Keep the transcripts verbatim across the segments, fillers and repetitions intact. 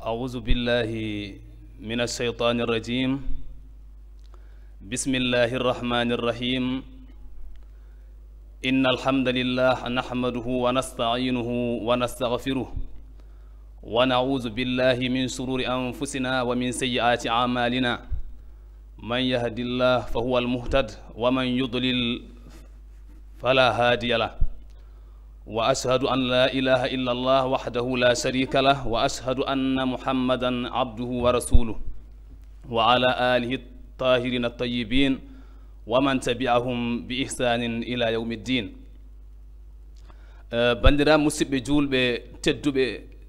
أعوذ بالله من الشيطان الرجيم. بسم الله الرحمن الرحيم. إن الحمد لله نحمده ونستعينه ونستغفره، ونعوذ بالله من شرور أنفسنا ومن سيئات أعمالنا. من يهد الله فهو المهتد، ومن يضلل فلا هادي له. وأشهد أن لا إله إلا الله وحده لا شريك له، وأشهد أن محمدا عبده ورسوله، وعلى آله الطاهرين الطيبين، ومن تبعهم بإحسان إلى يوم الدين. Eh, banndiraaɓe musidɓe juulɓe tedduɓe,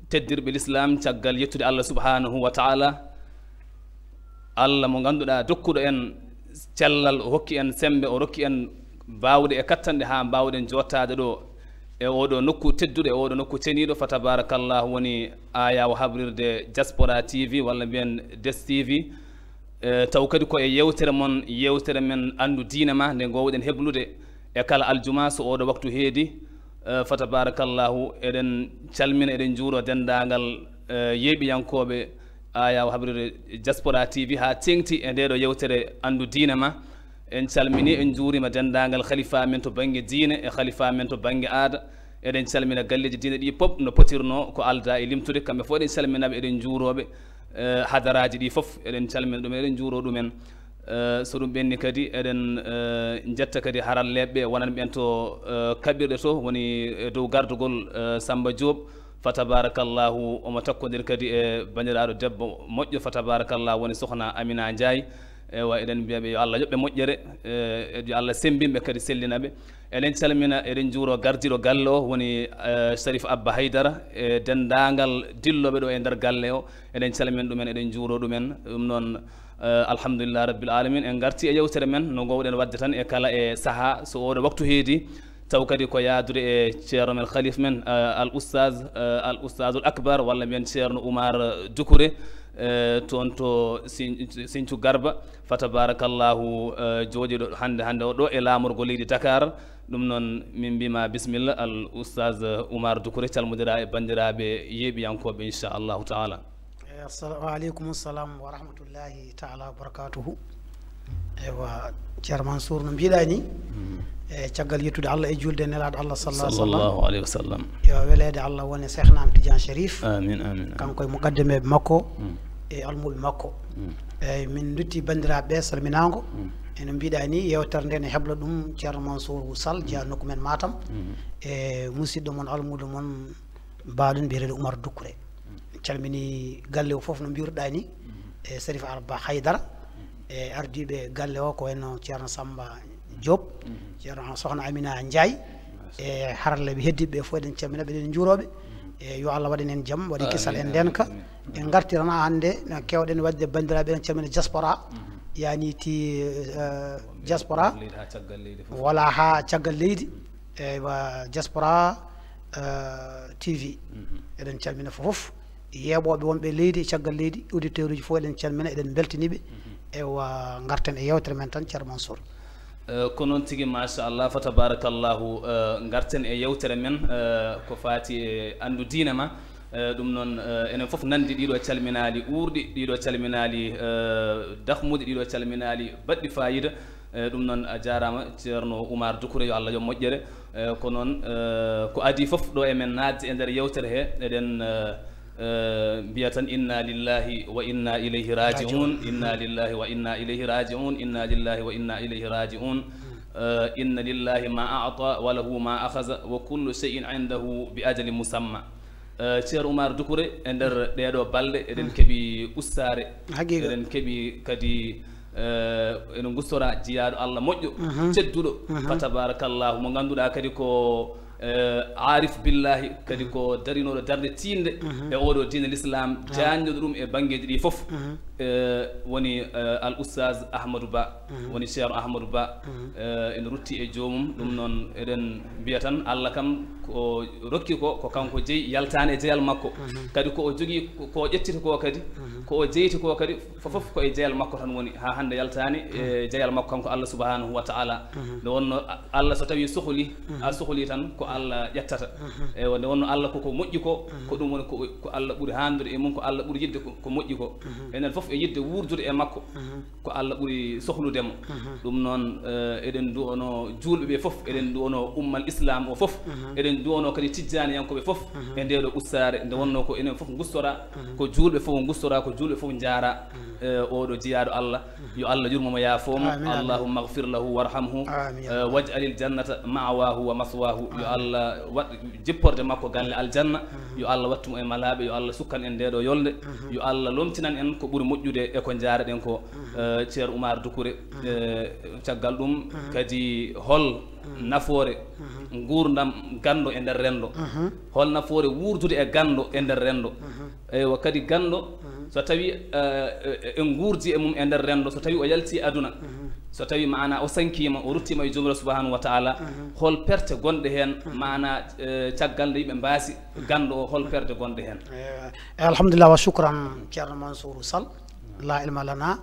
teddirɓe l'islam, caggal yettude Allah subhanahu wa ta'ala, Allah mo ngannduɗaa dokkuɗo en cellal, o hokki en semmbe, o rokki en baawɗe e kattanɗe haa mbaawɗen jottaade ɗo e oɗo nokku tedduɗo, e oɗo nokku ceniiɗo, fa tabarakallahu, woni ayawo habrirde Diaspora T V, walla mbiyen Des T V. Eh, taw kadi ko e yewtere mon, yewtere men Anndu Diine Ma, nde ngoowɗen heblude e kala aljuma so oɗo waktu heedi. Eh, fa tabarakallahu, eɗen calmina, eɗen njuuro denndaangal, eh, yeeɓiyankooɓe ayawo habrirde Diaspora T V haa teeŋti e ndeɗo yewtere Anndu Diine Ma. En calmini, en njuurima denndaangal khalifa men to bannge diine e khalifa men to bannge aada. Eɗen calmina galleeji diine ɗi pop no potirno ko alda e limtude. Kamɓe fof eɗen calminaɓe, eɗen njuuroɓe, eh, hadaraaji ɗi fof. Eɗen calmina ɗumen, eɗen njuuro ɗumen. Eh, so ɗum ɓenni kadi, eɗen, eh, njetta kadi haralleeɓe ɓe, wonanɓe en to, eh, kaɓirɗe to, woni e dow gardugol, eh, Samba Diop. Fa tabarakallahu, omo takkondir kadi e banndiraaɗo debbo moƴƴo, fa tabarakallahu, woni sokhna Amina Ndiaye. Ewa, eɗen mbiya ɓe yo Allah yoɓ ɓe moƴƴere, eh, yo Allah semmbin ɓe kadi, sellina ɓe. Eɗen calmina, eɗen njuuro gardiiɗo galle o, woni, eh, Sharif Abba Haydara, e denndaangal dillooɓe ɗo e nder galle o. Eɗen calmina ɗumen, eɗen njuuro ɗumen. Ɗum noon, eh, alhamdulillah rabbil alamin, en ngarti e yewtere men no ngoowɗen waɗde tan e kala e sahaa so oɗo waktu heedi. Taw kadi ko yaadude e ceerno men, khalif men, eh, al ustaz, eh, al ustazul akbar, walla mbiyen ceerno Oumar Doucouré, eh, toon to Sin-, Sinthiou Garba. Fa tabarakallahu, eh, jooɗiiɗo hannde, hannde o ɗo e laamorgo leydi Dakar. Ɗum noon, min mbima bisimilla, al ustaz Oumar Doucouré, calmodira e banndiraaɓe yeeɓiyankooɓe, inchallahu taala. Eh, assalamu aleykum, salam wa rahmatullahi taala wa barakatuhu. Ewa, ceerno Mansour, no mbiɗa ni, e caggal yettude Allah e julde e nelaaɗo Allah sallallahu alaihi wasallam. Sallallahu alaihi wasallam. Yo weleede Allah wone Cheikh Nam Tidiane Chérif. Amin, amin, amin. Kanko e muqaddameeɓe makko, e almuuɓe makko. Eyyi, min ndutti banndiraaɓe ɓe salminaango. Eno mbiɗa ni, yewtere nde ne hebla ɗum ceerno Mansour Sall, jeyaa nokku men Matam. E musidɗo mon, almuudo mon, mbaɗon mbiyeteeɗo Oumar Doucouré. En calmini galle o fof no mbiruɗa ni, e Sharif Abba Haydara, e ardiiɓe galle o ko wayno ceerno Samba Diop, ceerno sokhna Amina Ndiaye, e haralleeɓe heddiiɓe ɓe fof eɗen calmina ɓe, eɗen njuuroɓe. E yo Allah waɗan en jam, waɗi kisal en ndenka. En ngartirana hannde no kewɗen waɗde banndiraaɓe, eɗen calmina diaspora, yani ti, eh, diaspora, wala ha caggal leydi. Eywa, Diaspora, eh, T V. Eɗen calmina fof, yeeɓooɓe wonɓe leydi e caggal leydi, auditeuruji fof eɗen calmina, eɗen mbeltaniɓe. Eywa, ngarten e yewtere men tan, ceerno Mansour. Eh, ko noon tigi, machallah, fa tabarakallahu, eh, ngarten e yewtere men, eh, ko faati e Anndu Diine Ma. Eh, ɗum noon, eh, enen fof nandi ɗiɗo calminaali uurɗi, ɗiɗo calminaali, eh, dahmuɗi, ɗiɗo calminaali baɗɗi fayida. Eh, ɗum noon, a jaaraama, ceerno Oumar Doucouré, yo Allah yoɓ moƴƴere. Eh, ko noon, eh, ko adii fof ɗo e men naatde e nder yewtere he, eɗen, eh, eh, mbiya tan, inna lillahi wa inna ilayhi raji'un, inna lillahi wa inna ilayhi raji'un, inna lillahi wa inna ilayhi raji'un. Eh, inna lillahi ma a'ta wa lahu ma akhadha wa kullu shay'in indahu bi ajalin musamma. Eh, ceerno Oumar Doucouré, e nder ɗeeɗo balɗe, eɗen keɓi ustaare. Haqiqa. Eɗen keɓi kadi, eh, eɗen ngustora jiyaaɗo Allah moƴƴo, tedduɗo, fa tabarakallahu, mo ngannduɗaa kadi ko, eh, aarif billahi, kadi ko darinooɗo darnde tiiɗnde e oɗo diine l'islam, jaajnuɗo ɗum e banngeeji ɗi fof. Eh, woni eh, al ustaz Ahmadou Ba, woni Ceerno Ahmadou Ba. Eh, ene rutti e joomum. Ɗum noon, eɗen mbiya tan, Allah kam ko rokki ko, ko kanko jeyi, yaltaani e jeyal makko. Kadi ko o jogii ko, ko o ƴettiti ko kadi, ko o jeyti ko kadi, fof fof ko e jeyal makko tan woni, haa hannde yaltaani e jeyal makko kanko Allah subhanahu wa taala. Nde wonno a- Allah so tawi sohli, a sohli tan ko Allah ƴettata. Eywa, nde wonno Allah koko moƴƴi ko, ko ɗum woni ko, ko Allah ɓuri haandude e mum, ko Allah ɓuri yiɗde ko, ko moƴƴi ko. Enen fof e yiɗde wuurdude e makko, ko Allah ɓuri sohlude mo. Ɗum noon, eh, eɗen nduwono juulɓe ɓe fof, eɗen nduwono ummal islam o fof, eɗen nduwono kadi tijjaaniyankooɓe fof e nde ɗo ustaare, nde wonno ko enen fof ngustora, ko juulɓe fof ngustora, ko juulɓe fof njaara. Eh, oɗo jiyaaɗo Allah, yo Allah yurmo mo, yaafo mo. Amin, amin. Allahumma ghfir lahu warhamhu, amin, ya eh, Allah. Waj'alil jannata ma'wahu wa maswahu. Yo Allah waɗ jipporde makko galle aljanna. Yo Allah wattu mo e malaaɓe, yo Allah sukkan en nde ɗo yolnde. Yo Allah lomtinan en ko ɓuri moƴƴude e ko njaaraɗen ko. Eh, Ceerno Oumar Doucouré, eh, caggal ɗum kadi hol nafoore nguurndam ganndo e nder renndo? Hol nafoore wuurdude e ganndo e nder renndo? Eywa, kadi ganndo, so tawi eh, eh, en nguurdi e mum e nder renndo, so tawi o yalti aduna, so tawi maana o sankiima, o ruttiima e Joomiraaɗo subhanahu wa taala, hol perte gonɗe heen? Maana eh, caggal nde yimɓe mbaasi ganndo o, hol perte gonɗe heen? Eh, alhamdulillah wa shukran, Ceerno Mansour Sall. La ilma lana,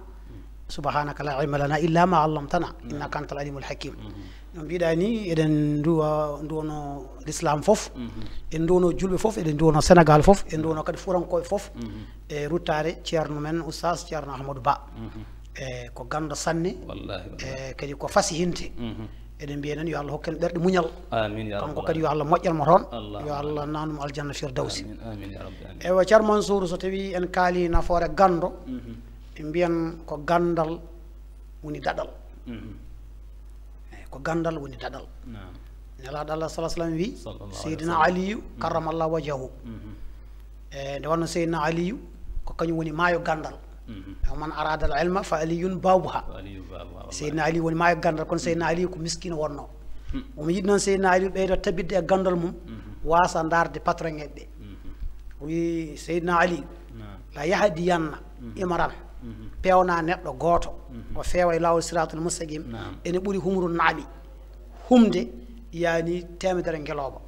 subhanaka, la ilma lana illa ma allamtana, innaka antal alimul hakim. No mbiɗa ni, eɗen nduwa, nduwano l'islam fof, en nduwano julɓe fof, eɗen nduwano Sénégal fof, en nduwano kadi furankoɓe fof, e ruttare Ceerno men Oustaz Ceerno Ahmadou Ba. E ko ganndo sanne. Wallahi, wallahi. E kadi ko fasihinte. Eɗen mbiya noon, yo Allah hokku en ɓerɗe muñal. Amin, ya kanko rabbal kadi, yo alamin. Allah moƴƴan mo toon. Allahumma. Yo Allah nannu mo aljanna firdawsi. Amin, amin, ya rabbi, amin. Eywa, Ceerno Mansour, so tawi en kaali nafoore ganndo, ɓe mbiyan ko ganndal woni daɗal. Eyi, ko ganndal woni daɗal. Naam. Nelaaɗo Allah sallallahu alaihi wasallam wi, sallallahu alaihi wasallam. Seydina Aliyu, karramallahu wajhahu. E nde wonno Seydina Aliyu ko kañum woni maayo ganndal. Wa man arada al ilma fa aliyun babuha. Fa aliyun babuha, wallahi. Seydina Ali woni maayo ganndal, kono Seydina Ali ko miskino wonno. Omo yiɗi noon Seydina Ali ɓeydo tabitde e ganndal mum, waasa ndaarde patron en ɓe. O wi Seydina Ali, naam, la yahdiyanna imran, pewna neɗɗo gooto, o feewa e laawol siratul mustaqim, naam, ene ɓuri humru naami, humde, yani, teemedere ngelooba.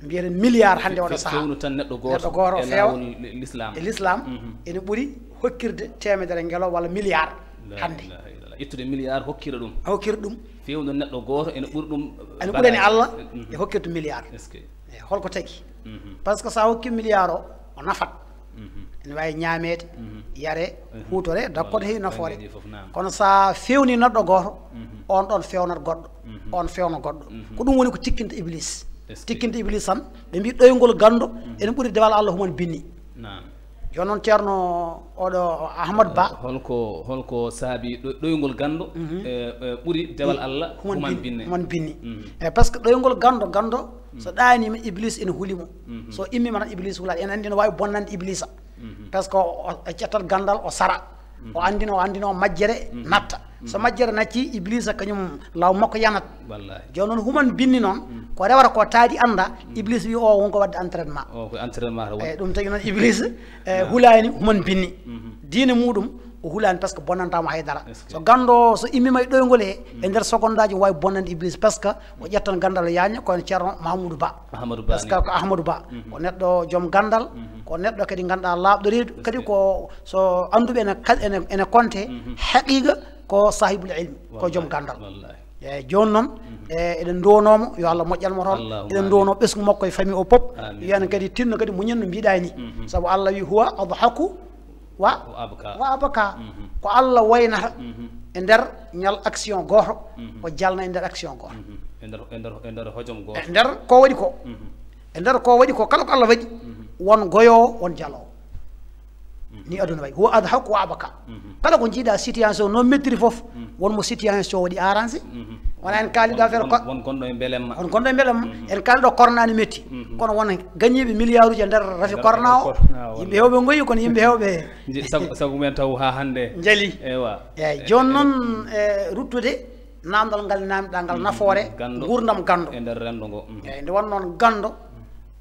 Mbiyeten milliard hannde. Fe- wona fe- sa- fewnu tan neɗɗo gooto neɗɗo gooto e feewa laawol li- l'islam. E l'islam, ene ɓuri hokkirde teemedere ngelooba walla milliard. La hannde ilaha illallah. Ittude milliard hokkira ɗum. Hokkira ɗum. Fewndo neɗɗo gooto ene ɓuri ɗum. Ene ɓurani baraji. Allah e hokkirde milliard. Est-ce que? E holko tagi? Par ce que sa hokki milliard o, o nafat. Ene waawi ñaameede, yaree, huutoree, d'accord, heewi nafoore. Kono so a feewni neɗɗo gooto, on ɗon feewnat goɗɗo, on feewna goɗɗo. Ko ɗum woni ko tikkinta Iblis. Tikkinta Iblis tan, ɓe mbii ɗoyngol ganndo ene ɓuri dewal Allah human binni. Jooni noon, Ceerno oɗo Ahmad Ba. Holko, holko saabi ɗo- ɗoyngol ganndo e, e ɓuri dewal Allah human binne? Human binni. E, par ce que ɗoyngol ganndo, ganndo, so ɗaaniima, Iblis ene huli mo. So immiima tan, Iblis hulaani. En anndi no waawi bonnande Iblisa. Par ce que o, o ƴettat ganndal, o sara. O anndino, o anndino majjere natta. So majjere natti, Iblisa kañum law makko yanat. Wallahi. Jooni noon, human binni noon, ko rewata ko taadi annda, Iblis wi o wonko waɗde entraînement. O ko entraînement tan woni. Eyi, ɗum tagi noon Iblis, e, hulaani human binni. Diine muɗum, o hulaani par ce que bonnantaama hay dara. Est-ce que? So ganndo, so immiima e ɗoyngol he, e nder seconde aji, o waawi bonnande Iblis par ce que o ƴettan ganndal o yaña, ko en Ceerno Mahamoudou Ba. Ahmadou Ba. Par ce que ni ko Ahmadou Ba, ko neɗɗo joom ganndal, ko neɗɗo kadi ngannduɗaa laaɓɗo reedu, kadi ko so annduɓe ene kal-, ene, ene konte, haqiqa ko sahibul ilmi, ko joom ganndal. Wallahi. Eyi, jooni noon, e, eɗen nduwanoo mo, yo Allah moƴƴan mo toon. Allahumma amin. Eɗen nduwanoo ɓesngu makko e famille o pop. Amin. Yo en kadi tinno kadi muñen no mbiɗa ni. Sabu Allah wi, "Huwa adhaku wa, wa abka." Wa abka. Ko Allah waynata e nder ñal action gooto, o jalna e nder action gooto. E nder, e nder, e nder hojom gooto. E nder ko waɗi ko. E nder ko waɗi ko, kala ko Allah waɗi, won goyoowo, won jaloowo. Ni aduna wayi. Huwa adhaku wa abka. Kala ko jiiɗa situation no mettiri fof, won mo situation waɗi arrangé. Wona en kaali ɗo affaire won, ko- won gonɗo e mbelemma. Won gonɗo e mbelemma. En kaali ɗo corona ne metti. Kono won gañiiɓe milliard uji e nder rafi corona o. Yimɓe hewɓe ngoyi, kono yimɓe hewɓe nji- sago, sago men taw haa hannde. Njali. Ewa. Eyi, jooni noon, e, ruttude namdal ngal namɗa ngal, nafoore ganndo. Nguurndam ganndo. E nder renndo ngo. Eyi, nde won noon ganndo,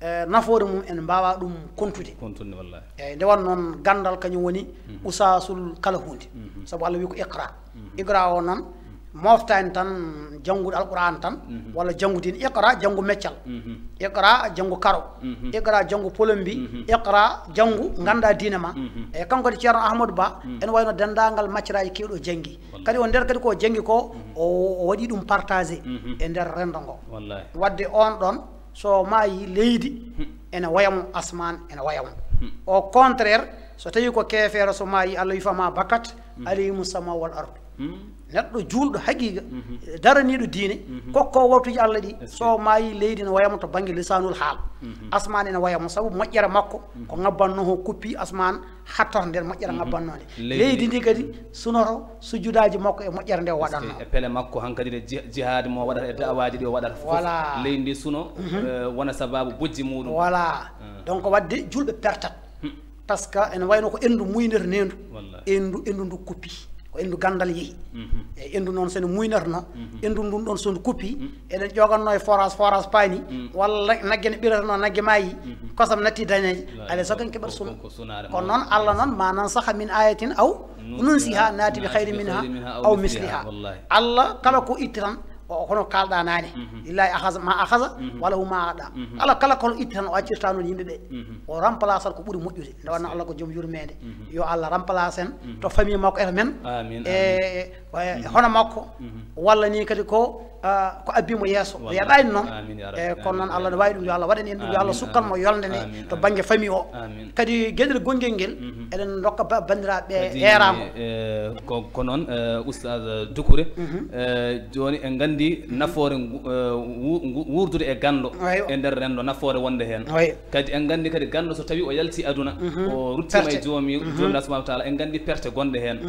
eh, nafoore mum en mbaawaa ɗum kontude. Kontude, wallahi. Eeyi, nde won noon, ganndal kañum woni usaasul kala huunde. Sabu Allah wi ko iqra. Iqra o noon, moftaani tan janngude Alquraan tan, walla janngu diine. Iqra, janngu meccal. Iqra, janngu karo. Iqra, janngu polombi. Iqra, janngu, ngannda diine ma. E kanko de Ceerno Ahmadou Ba, ene wayno denndaangal maccaraaji keewɗi o janngi. Kadi o nder kadi ko janngi ko, o, o waɗi ɗum partagé e nder renndo ngo. Wallahi. Waɗde on ɗon, so maayi leydi, ene waya mo, asmaan ene waya mo. Au contraire, so tawi ko keefeero, so maayi, Allah wi: "Fama bakat alayhimu sama wal ardu." Neɗɗo juulɗo haqiiqa, daraniiɗo diine, kokko waktuuji Allah ɗi, so maayi, leydi ene waya mo to bannge lisaanul haal. Asmaan ene waya mo, sabu moƴƴere makko ko ngabbanno o, koppi asmaan, hattata nder moƴƴere ngabbanno nde. Leydi ndi kadi sunoto sujudaaji makko e moƴƴere nde o waɗatno. E pele makko hankadi ɗe ji-, jihaadi mo waɗata e da'awaaji ɗi o waɗata fof. Voilà. Leydi ndi suno, eh, wona sababu bojji muɗum. Voilà. Donc waɗde juulɓe pertat. Parce que ene wayno ko enndu muynere neendu. Wallahi. Enndu, enndu ndu kuppi. Ko enndu ganndal yehi. E enndu noon, so ene muynatno, enndu ndun ɗon so ndu kuppi, eɗen ƴoganno e forage, forage paani, walla nagge ne ɓiratano, nagge maayi, kosam natti daneeje. Alay sago en keɓat sunu. Ko, ko sunaare. Kono noon, Allah noon, "Ma nansakh min ayatin aw nunsiha nati bi khayrin minha aw misliha." Wallahi. Allah, kala ko itti tan, o, kono kalɗa naane. Lillahi akhaza ma akhaza, wa lahu ma aada. Allah, kala ko itti tan, o accirta noon yimɓe ɓe. O remplace ko ɓuri moƴƴude. Nde wonno Allah ko joom yurmeende. Yo Allah remplace en to famille makko, e to men. Amin, e, amin. E, e hono makko, walla ni kadi ko, ah, ko abbi mo yeeso. Wallahi. Yaɗani noon. Amin, ya Rabbi. E, kono noon, amin, Allah ne waawi ɗum, yo Allah waɗan en ɗum, yo Allah sukkan mo yolnde nde to bannge famille o. Amin. Kadi geɗel gonngel ngel, eɗen ndokka ba-, banndiraaɓe kadi, eerama. E, ko, ko noon, e, Oustaz Doucouré, e, jooni en nganndi nafoore ngu-, e, wu-, ngu-, wuurdude e ganndo e nder renndo, nafoore wonde heen. Kadi en nganndi kadi ganndo so tawi o yalti aduna, o ruttima e joomi, joomiraaɗo subhanahu wa taala, en nganndi perte gonɗe heen.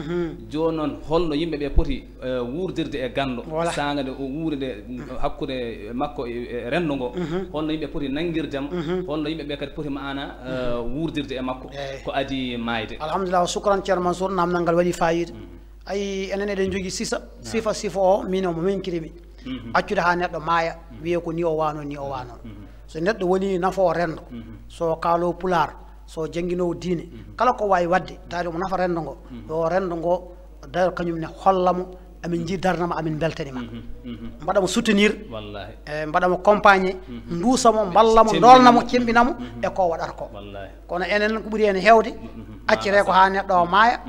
Jooni noon, holno yimɓe ɓe poti, eh, wuurdirde e ganndo, saanga nde o wuuri nde, hakkunde makko e, e renndo ngo? Holno yimɓe poti nanngirdem? Holno yimɓe ɓe kadi poti maana, eh, wuurdirde e makko ko adii maayde? Alhamdulillah, wa shukran, Ceerno Mansour, naamnal ngal waɗi faayiida. Ayi, enen eɗen njogii sisa, sifa, sifa o, min o mo menkiri mi. Accude haa neɗɗo maaya, wiyee ko ni o waano, ni o waano. So neɗɗo woni nafoowo renndo, so kaalo pulaar, so jannginoowo diine, kala ko waawi waɗde, taade omo nafa renndo ngo, yo renndo ngo daro kañum ne holla mo, amin njii darnama, amin mbeltanima. Mbaɗa mo soutenir, wallahi, e mbaɗa mo accompagner, nduusa mo, mballa mo, cembina mo, ndoolna mo, cembina mo e ko waɗata ko. Wallahi. Kono enen ko ɓuri en heewde, acciree ko haa neɗɗo o maaya,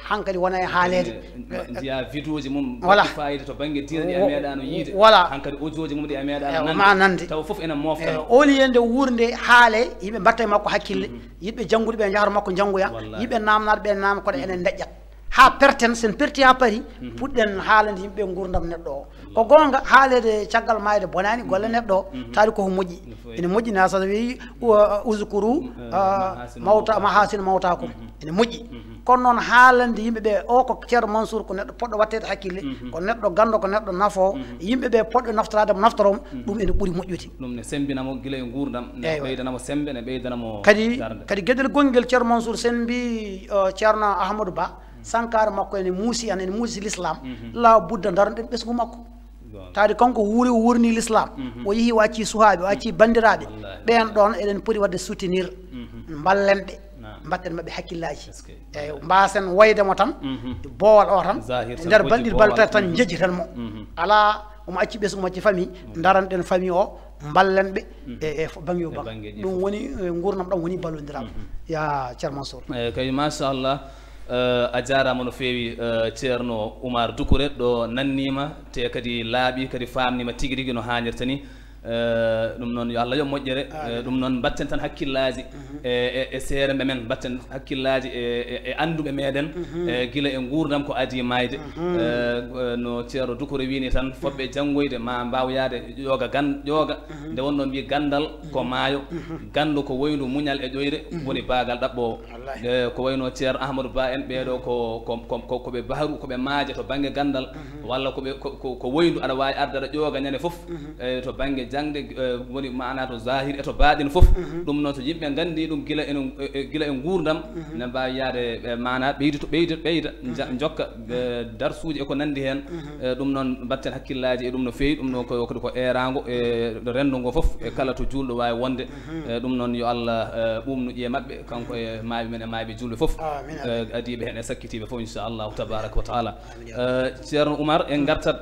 hankadi wona e haaleede. Njiya vidéoji mum, voilà, waɗi fayida to bannge diine ɗi a meeɗaano yiide. Voilà. Hankadi audioji mum ɗi a meeɗaano nande. Ma nande. Tawa fof ene mofta. E, au lieu nde wuurnde haale, yimɓe mbatta e makko hakkille, yiɗɓe janngude ɓe njahata makko njanngoya, wallahi, yiɗɓe naamnaade ɓe naamna, kono enen ndeƴƴat. Haa perten, sen perti haa pari, puɗɗen haalande yimɓe nguurndam neɗɗo o. Ko goonga, haaleede caggal maayde bonaani, golle neɗɗo o, taadi ko ko moƴƴi. Ene moƴƴi, na sa wi, u-, uzkuru, ah, mawta, mahasin mawtakum. Ene moƴƴi. Kono noon, haalande yimɓe ɓe, o ko Ceerno Mansour, ko neɗɗo poɗɗo watteede hakkille, ko neɗɗo ganndo, ko neɗɗo nafoowo, yimɓe ɓe poɗɓe naftoraade mo, naftoro mo, ɗum ene ɓuri moƴƴude. Ɗum ne sembina mo gila e nguurndam, ne ɓeydana mo semmbe, ne ɓeydana mo darnde. Kadi, kadi geɗel gonngel Ceerno Mansour, sen mbi, o, Ceerno Ahmadou Ba, sankaare makko ene muusi en, ene muusi l'islam, la budda ndaron ɗen ɓesngu makko. Taadi kanko wuuri, o wuurni l'islam. O yehi, o acci suhaaɓe, o acci banndiraaɓe. Wallahi. Ɓeen ɗoon eɗen poti waɗde soutenir, mballen ɓe, mbatten maɓɓe hakkillaaji. Est-ce que? Eeyi, mbaasen woyde mo tan, boowal o tan, zahir tan, nder bojji balɗe tati tan, njejjiten mo. Alaa, omo acci ɓesngu, omo acci famille, ndaran ɗen famille o, mballen ɓe e, e fo-, bannge o bannge. Ɗum woni, e, nguurndam ɗam woni ballondiral. Ya Ceerno Mansour. Eeyi, kay, machallah. Eh, a jaaraama no feewi, eh, Ceerno Oumar Doucouré, ɗo nanniima, te kadi laaɓi, kadi faamniima tigi rigi no haanirta ni. Eh, ɗum noon, yo Allah yo moƴƴere. Eh, ɗum noon, mbatten tan hakkillaaji e, e, e seeremɓe men, mbatten hakkillaaji e, e, e annduɓe meɗen, eh, gila e nguurndam ko adii maayde. Eh, eh, no Ceerno Doucouré wiini tan, fotɓe janngoyde ma mbaaw yahde ƴooga gan-, ƴooga. Nde wonno mbi ganndal ko maayo, ganndo ko woyndu muñal e ƴoyre, woni baagal ɗaɓɓoowo. Wallahi. Eh, ko wayno Ceerno Ahmadou Ba en, ɓeeɗo ko, ko, ko, ko, ko ɓe bahru, ko ɓe maaje to bannge ganndal, walla ko ɓe, ko, ko, ko woyndu, aɗa waawi arde aɗa ƴooga ñande fof, eh, to bannge jaŋde, eh, woni maanaa to zahir e to baaɗin fof. Ɗum noon, so yimɓe nganndi ɗum gila en, eh, eh, gila e nguurndam, ne mbaawi yahde, eh, maanaa ɓeydi to ɓeyda, ɓeyda, nja-, njokka, eh, darsuuji e ko nanndi heen. Eh, ɗum noon, mbaɗten hakkillaaji e ɗum no feewi. Ɗum noon ko, ko, ko eeraango e renndo ngo fof, e kala to juulɗo waawi wonde. Eh, ɗum noon, yo Allah, eh, ɓuuɓnu ƴiye maɓɓe, kanko e maayɓe men e maayɓe juulɓe fof. Amiin, amiin. Eh, adiiɓe heen e sakkitiiɓe fof, inchallahu tabaraka wa taala. Amiin, ya Rabbi. Eh, Ceerno Oumar, en ngartat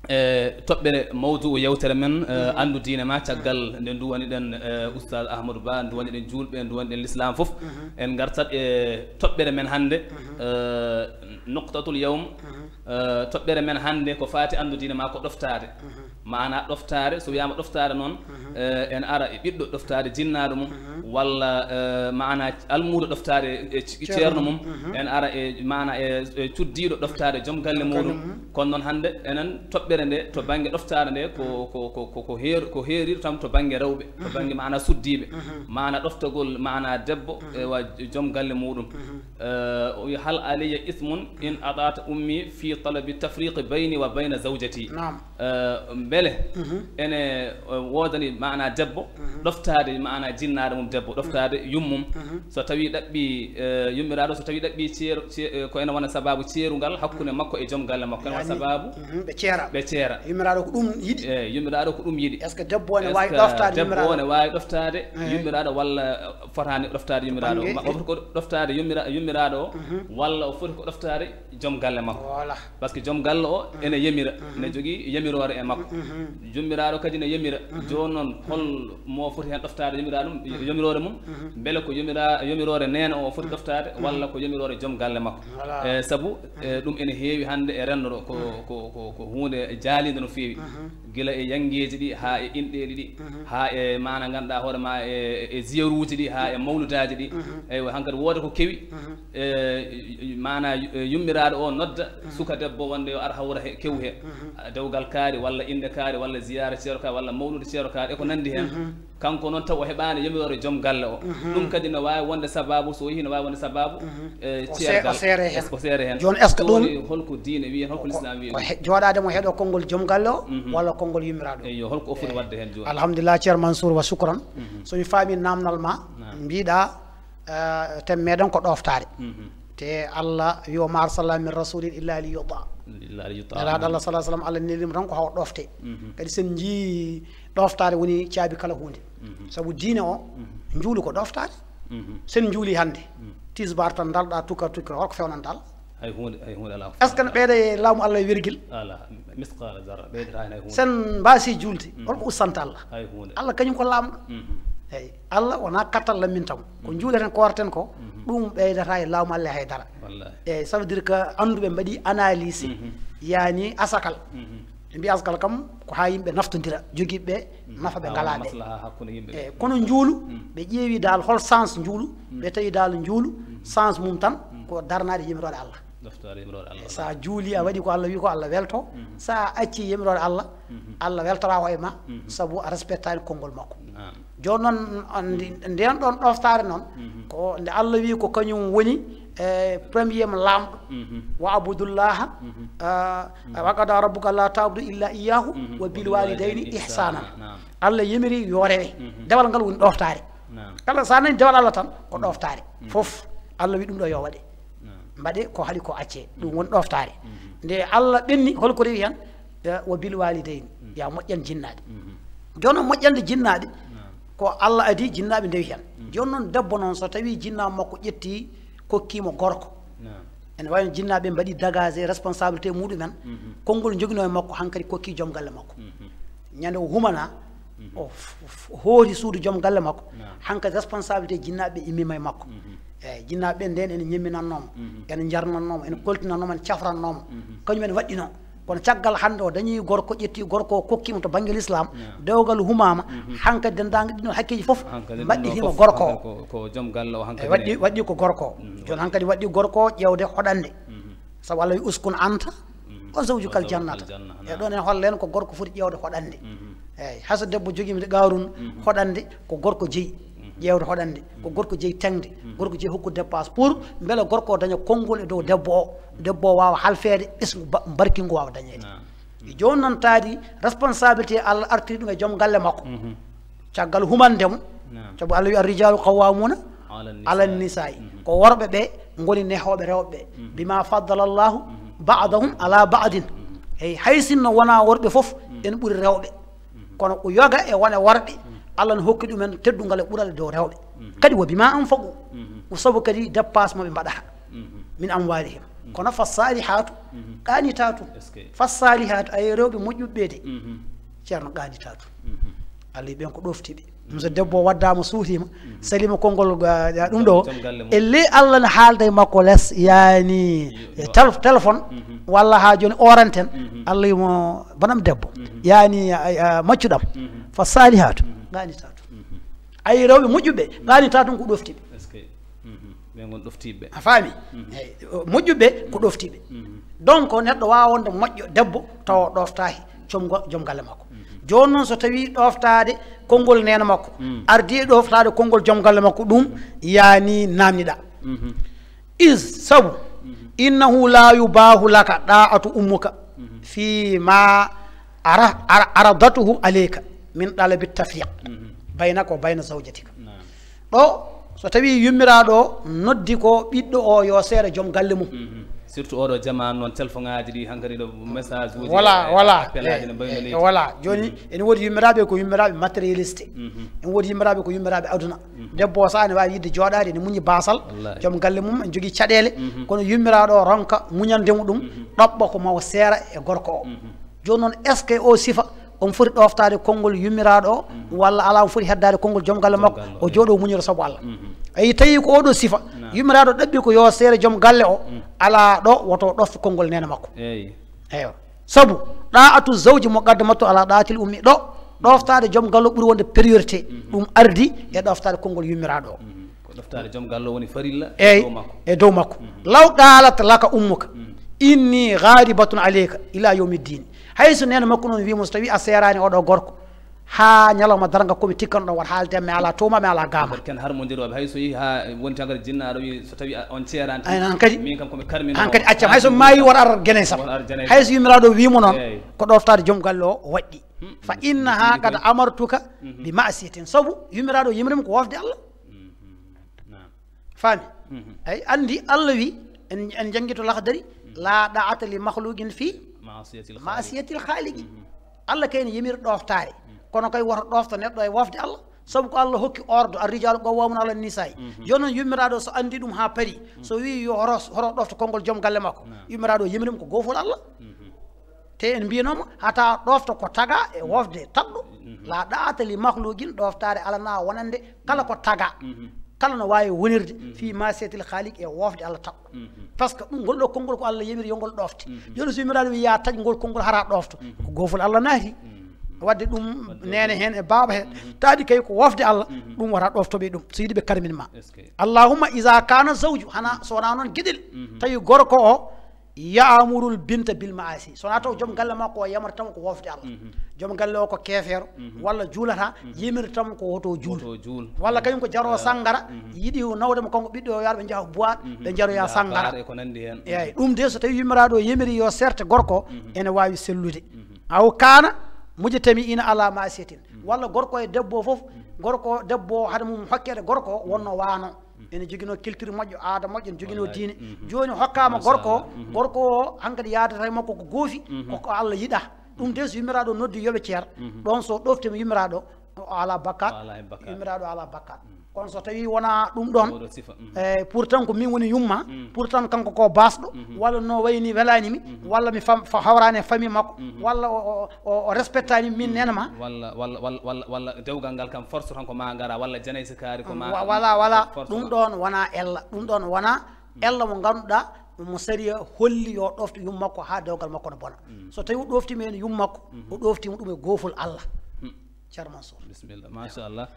e toɓɓere mawduu yewtere men, eh, anndu diine ma, caggal nde nduwaniɗen, eh, Oustaz Ahmadou Ba, nduwaniɗen juulɓe, nduwaniɗen l'islam fof. En ngartat e toɓɓere men hannde, eh, nuqtatul yawm. Eh, toɓɓere men hannde ko faati anndu diine ma ko ɗoftaade. Maanaa ɗoftaade, so wiyaama ɗoftaade noon, eh, en ara e ɓiɗɗo ɗoftaade jinnaaɗo mum, walla, eh, maanaa almuudo ɗoftaade e ce-, ceerno mum, en ara e maanaa e, e cuddiiɗo ɗoftaade joom galle muuɗum. Kono noon hannde enen toɓɓere nde to bannge ɗoftaade nde ko, ko, ko, ko, ko heer-, ko heeriiɗo tan to bannge rewɓe, to bannge maanaa suddiiɓe, maanaa ɗoftagol maanaa debbo e wa joom galle muuɗum. Eh, o wi, "Hal alayya ismun in adata ummi fi talabi tafriqi bayni wa bayna zawjati?" Naam. Eh, mbele ene, eh, woodani maanaa debbo ɗoftaade maanaa jinnaaɗo mum debbo, ɗoftaade yummum, so tawi ɗaɓɓi, eh, yummiraaɗo, so tawi ɗaɓɓi ceer-, ce-, eh, ko ene wona sababu ceerungal hakkunde makko e joom galle makko, ene wona sababu ɓe ceera. Ɓe ceera. Yummiraaɗo ko ɗum yiɗi. Eh, yummiraaɗo ko ɗum yiɗi. Est-ce que debbo ne waawi ɗoftaade yummiraaɗo? Est-ce que debbo ne waawi ɗoftaade yummiraaɗo walla, eh, fotaani ɗoftaade yummiraaɗo? Bannge o foti ko ɗoftaade yummira-, yummiraaɗo o, walla o foti ko ɗoftaade joom galle makko. Voilà. Parce que joom galle o ene yamira, ne jogii yamiroore e makko. Yummiraaɗo kadi ne yamira. Jooni noon, hol mo foti heen ɗoftaade yamiraɗum, yamiroore mum? Mbele ko yamira-, yamiroore neene o foti ɗoftaade, walla ko yamiroore joom galle makko? Voilà. E sabu, e ɗum ene heewi hannde e renndo ɗo, ko, ko, ko, ko huunde jaaliinde no feewi. Gila e yanngeeji ɗi, haa e inɗeeɗi ɗi, haa e maana ngannduɗaa hoore ma e, e ziyaruuji ɗi, haa e mawludaaji ɗi. Eywa, hankadi wooda ko kewi, e, maana, e, yummiraaɗo o nodda suka debbo wonde yo ar hawra he, kew he. Dewgal kaari, walla innde kaari, walla ziyaara ceero kaari, walla mawlude ceero kaari, e ko nanndi heen. Kanko noon taw o heɓaani yamiroore joom galle o. Ɗum kadi no waawi wonde sabaabu, so yehi no waawi wonde sabaabu, e, o se-, o ceergal. Seere heen. O seere heen. Jooni, est-ce que ɗum jooni holko diine wiyi heen, holko ko, l'islam wiyi ko ɗum? He-, jooɗaade mo heɗo konngol joom galle o, walla konngol yummiraaɗo o? Eyyo, holko o foti waɗde heen jooni? Alhamdulillah, Ceerno Mansour, wa shukran. So mi faami naamnal ma, mbiɗa, eh, tem meɗen ko ɗoftaade. Te Allah wi, "Wa ma arsalna min rasulin illa li yuta." Illa li yuta. Nelaaɗo Allah sallallahu alaihi wasallam, Allah nelirimo tan ko haa o ɗofte. Kadi sen njii ɗoftaade woni caabi kala huunde. Sabu diine o, njuulu ko ɗoftaade. Sen njuuli hannde, tisbaar tan ndalɗa tukka tukka, holko fewnanta Allah? Hay huunde, hay huunde alaa. Est-ce que ne ɓeyda e laamu Allah e wergil? Alaa, misqaala zarra, ɓeydata heen hay huunde. Sen mbaasi juulde, holko ussanta Allah? Hay huunde. Allah kañum ko laamɗo. Eyyi, Allah wonaa kattal lam min tan. Ko njuuleten, koorten ko, ɗum ɓeydata e laamu Allah hay dara. Wallahi. Eyyi, ça veut dire que annduɓe mbaɗi analyse, yaani asakal. Ɓe mbiya asakal kam ko haa yimɓe naftondira, jogiiɓe nafa ɓe ngalaa ɓe. Maslaha hakkunde yimɓe ɓe. Eyyi, kono njuulu, ɓe ƴeewi dal hol sens njuulu, ɓe tawi dal njuulu, sens mum tan ko darnaade yamiroore Allah. Ɗoftaade yamiroore Allah. Sa juuli, a waɗi ko Allah wi ko, Allah welto. Sa acci yamiroore Allah, Allah weltoraa hoore ma, sabu a respectaani konngol makko. Naam. Jooni noon, on ndi-, ndeen ɗoon ɗoftaare noon, ko nde Allah wi ko kañum woni, e, premier mo laamɗo. "Wa abudullaha, a, wa qada rabbuka alla ta'budu illa iyyahu, wa bil walidayni ihsana." Naam. Allah yamiri yo rewe. Dewal ngal woni ɗoftaare. Naam. Kala sa nani dewal Allah tan, ko ɗoftaare. Fof, Allah wi ɗum ɗo yo waɗe. Naam. Mbaɗe ko haɗi ko accee. Ɗum woni ɗoftaare. Nde Allah ɓenni, holko rewi heen? Eh, "wa bil walidayni", ya moƴƴan jinnaaɓe. Jooni noon, moƴƴande jinnaaɓe, ko Allah adii, jinnaaɓe ndewi heen. Jooni noon, debbo noon, so tawii jinnaaɗo makko ƴettii, kokkii mo gorko, ene waawi no jinnaaɓe mbaɗi dégagé responsabilité muɗumen, konngol joginoo e makko, hankadi kokkii joom galle makko. Ñande o humana, o f-, f-, hooti suudu joom galle makko, hankadi responsabilité jinnaaɓe immima e makko. Eyyi, jinnaaɓe ɓe ndeen ene ñemminannoo mo, ene njarnannoo mo, ene koltinannoo mo, ene cafrannoo mo. Kañum en waɗɗinoo. Kono caggal hannde o dañii gorko, ƴettii gorko o, kokkii mo to bannge l'islam, dewgal humaama, hankadi denndaangal ɗiɗon hakkeeji fof mbaɗɗitiima gorko o. Hankadi ɗum ɗo fof, hankadi ko, ko joom galle o, hankadi waɗɗi, waɗɗi ko gorko o. Jooni hankadi waɗɗi gorko o ƴeewde hoɗannde. Sabu Allah wi, "Uskun anta wa zawjukal jannata." E ɗoon en hollen ko gorko foti ƴeewde hoɗannde. Eyyi, hay so debbo jogiima nde Qaaruun, hoɗannde ko gorko jeyi. Ƴeewde hoɗannde ko gorko jeyi teŋde, gorko jeyi hokkude dépense pour mbele gorko o daña konngol e dow debbo o, debbo o waawa halfeede, ɓesngu ba-, barkingu waawa dañeede. Naam. Jooni noon taadi responsabilité Allah artiri ɗum e joom galle makko. Caggal humande mo, sabu Allah wi arrijalu qawwamuna ala nisai. Ko worɓe ɓe ngoni nehooɓe rewɓe ɓe. Bima faddala Allahu ba'dahum ala ba'din. Hey, hay sinno wona worɓe fof en ɓuri rewɓe. Kono ko yoga e wone worɓe, Allah no hokki ɗumen teddungal e ɓural e dow rewɓe. Kadi wa bima anfaqu, ko sabu kadi dépasse mo ɓe mbaɗata min amwalihim. Kono fa salihatu qanitatu. Fa salihatu, ay rewɓe moƴƴuɓe de, ceerno, qanitatu. Allah ɓen ko ɗoftiɓe. Ɗum so debbo waddama, suutima, salima konngol ga ɗum ɗo, e ley Allah ne haalda e makko les, yani, tel- téléphone, walla ha joni oranten, Allah mo banam debbo, yani, a- a- maccuɗam. Fa salihatu qanitatu. Ay rewɓe moƴƴuɓe qanitatu ko ɗoftiɓe. Ɓe ngon ɗoftiɓe. A faami? Eyi, moƴƴuɓe ko ɗoftiɓe. Donc neɗɗo wawa wonde moƴƴo debbo tawa ɗoftaki joom go- joom galle makko. Joni noon so tawi ɗoftade konngol nena makko, ardi e ɗoftade konngol joom galle makko, ɗum yani namniɗa. Is sabu, innahu la yubahu laka da'atu ummuka fi ma ara- ara- aradatuhu alayka min dalabi tafriq baynaka wa bayna zawjatika. Ɗo so tawi yummiraɗo o noddi ko ɓiɗɗo o yo seere joom galle mum. Surtout oɗo jamanu noon, téléphone ngaji ɗi hankadi ɗo, message uji Voilà, e voilà. appel aji ne mbayno Eh, leydi. Voilà, joni ene woodi yummiraɓe ko yummiraɓe matérialiste. Ene woodi yummiraɓe ko yummiraɓe aduna. Debbo o sa ne wawi yidde joɗade, ene muñi basal, Wallahi. Joom galle mum ene jogui caɗele, kono yummiraɗo o ronka muñande mo ɗum, ɗoɓɓa ko mawo seera e gorko o. Joni noon, est ce que o sifa on foti ɗoftade konngol yummiraɗo o, walla ala, on foti heddade konngol joom galle makko, Galle, o jooɗo muñoro sabu Allah? Ayi, tawi ko oɗo sifa, yummiraɗo ɗaɓɓi ko yo seere joom galle o, ala ɗo woto ɗofto konngol nene makko. Eywa. Sabu da'atu zawji muqaddamatu ala da'atil ummi, ɗo ɗoftade joom galle o ɓuri wonde priorité, ɗum ardi e ɗoftade konngol yummiraɗo o. Ko ɗoftade joom galle o woni farilla Eyyi, dow makko. E dow makko. Law qalat laka ummuka inni ghadibatun alayka ila yawmi ddin. Hayso nene makko noon wimo, so tawi a serani oɗo gorko ha ñalawma darga, komi tikkano ɗon wata haalde mi ala towma, mi ala gama. Ken harmodiroɓe, hay so yi ha wonti hankadi jinnaɗo wi so tawi a- on ceerani. Ay, hankadi. Min kam komi karmino. Hankadi acca, hayso maayi won ar genay sam. Won ar genay. Hayso yummiraɗo wimo noon Eyyi. Ko ɗoftade joom galle o waɗɗi. Fa innaha qad amartuka bi ma'siyatin. Sabu yummiraɗo yimrima ko wofde Allah. Faami? Ay, andi Allah wi, en, en janngi to Laxdari, la da'ata li makhluqin fi Ma'siyatil khaliq. Ma'siyatil khaliqi. Allah kay ne yimir ɗoftare. Kono kay woto ɗofto neɗɗo e wofde Allah. Sabu ko Allah hokki ordre, ar-rijalu qawwamuna ala nisai. Joni noon yummiraɗo so andi ɗum ha paari, so wi yo hoto, hoto ɗofto konngol joom galle makko, yummiraɗo yimrim ko gofol Allah. Te en mbiyanoma hata ɗofto ko taga e wofde taɗɗo. La da'ata li makhluqin, ɗoftare alana wonande kala ko taga. Kala no wawi wonirde fi ma'siyatil khaliq e wofde Allah taɗɗo. Parce que ɗum ngol ɗo konngol ko Allah yamiri yo ngol ɗofte. Joni so yummiraɗo wi ya taƴ ngol konngol hara ɗofto, ko gofol Allah naati. Wadde ɗum nene hen e baaba hen. Taadi kay ko wofde Allah, ɗum wata ɗoftoɓe ɗum. So yiɗi ɓe karmin ma. Allahumma iza kana zawju, hana so wona noon gueɗel. Tawi gorko o ya'murul binta bil ma'asi. So wona taw joom galle makko o yamata tan ko wofde Allah. Joom galle o ko keefeero, walla juulata, yimiri tan ko woto juul. Woto juul. Walla kañum ko jaro sangara, yiɗi nawde mo kanko ɓiɗɗo o yaar ɓe njaha boîte, ɓe njaroya sangara. Bar e ko nandi hen. Eyyi, ɗum de so tawi yummiraɗo o yamiri yo serte gorko, ene wawi sellude. Aw kana mujtami'ina ala ma'siyatin. Walla gorko e debbo fof, gorko debbo hade mum hokkede gorko wonno wano. Ene jogino culture moƴƴo, aada moƴƴo, ene jogino diine. Joni hokkama gorko o, gorko o hankadi yadata e makko ko goofi, ko ko Allah yiɗa. Ɗum de so yummiraɗo noddi yoɓe ceer, ɗon so ɗoftima yummiraɗo o ala bakkat, yummiraɗo ala bakkat. Kono so tawi wona ɗum ɗon, e pour tan ko min woni yumma, pour tan kanko ko basɗo, walla no wayni welani mi, walla mi fam fa hawrani e famille makko, walla o, o, o, o respectani min nena ma. Walla walla walla walla walla dewgal ngal kam force tan ko ma ngara, walla janay si kaari ko ma. Wa- wala wala. Force ɗum ma. Ɗon wona ella, ɗum ɗon wona ella mo ganduɗa mo sariya holli yo ɗofto yum makko ha dewgal makko no bona. So tawi o ɗoftima hen yum makko, o ɗoftima ɗum e gofol Allah. Ceerno Mansour. Bisimilla, machallah.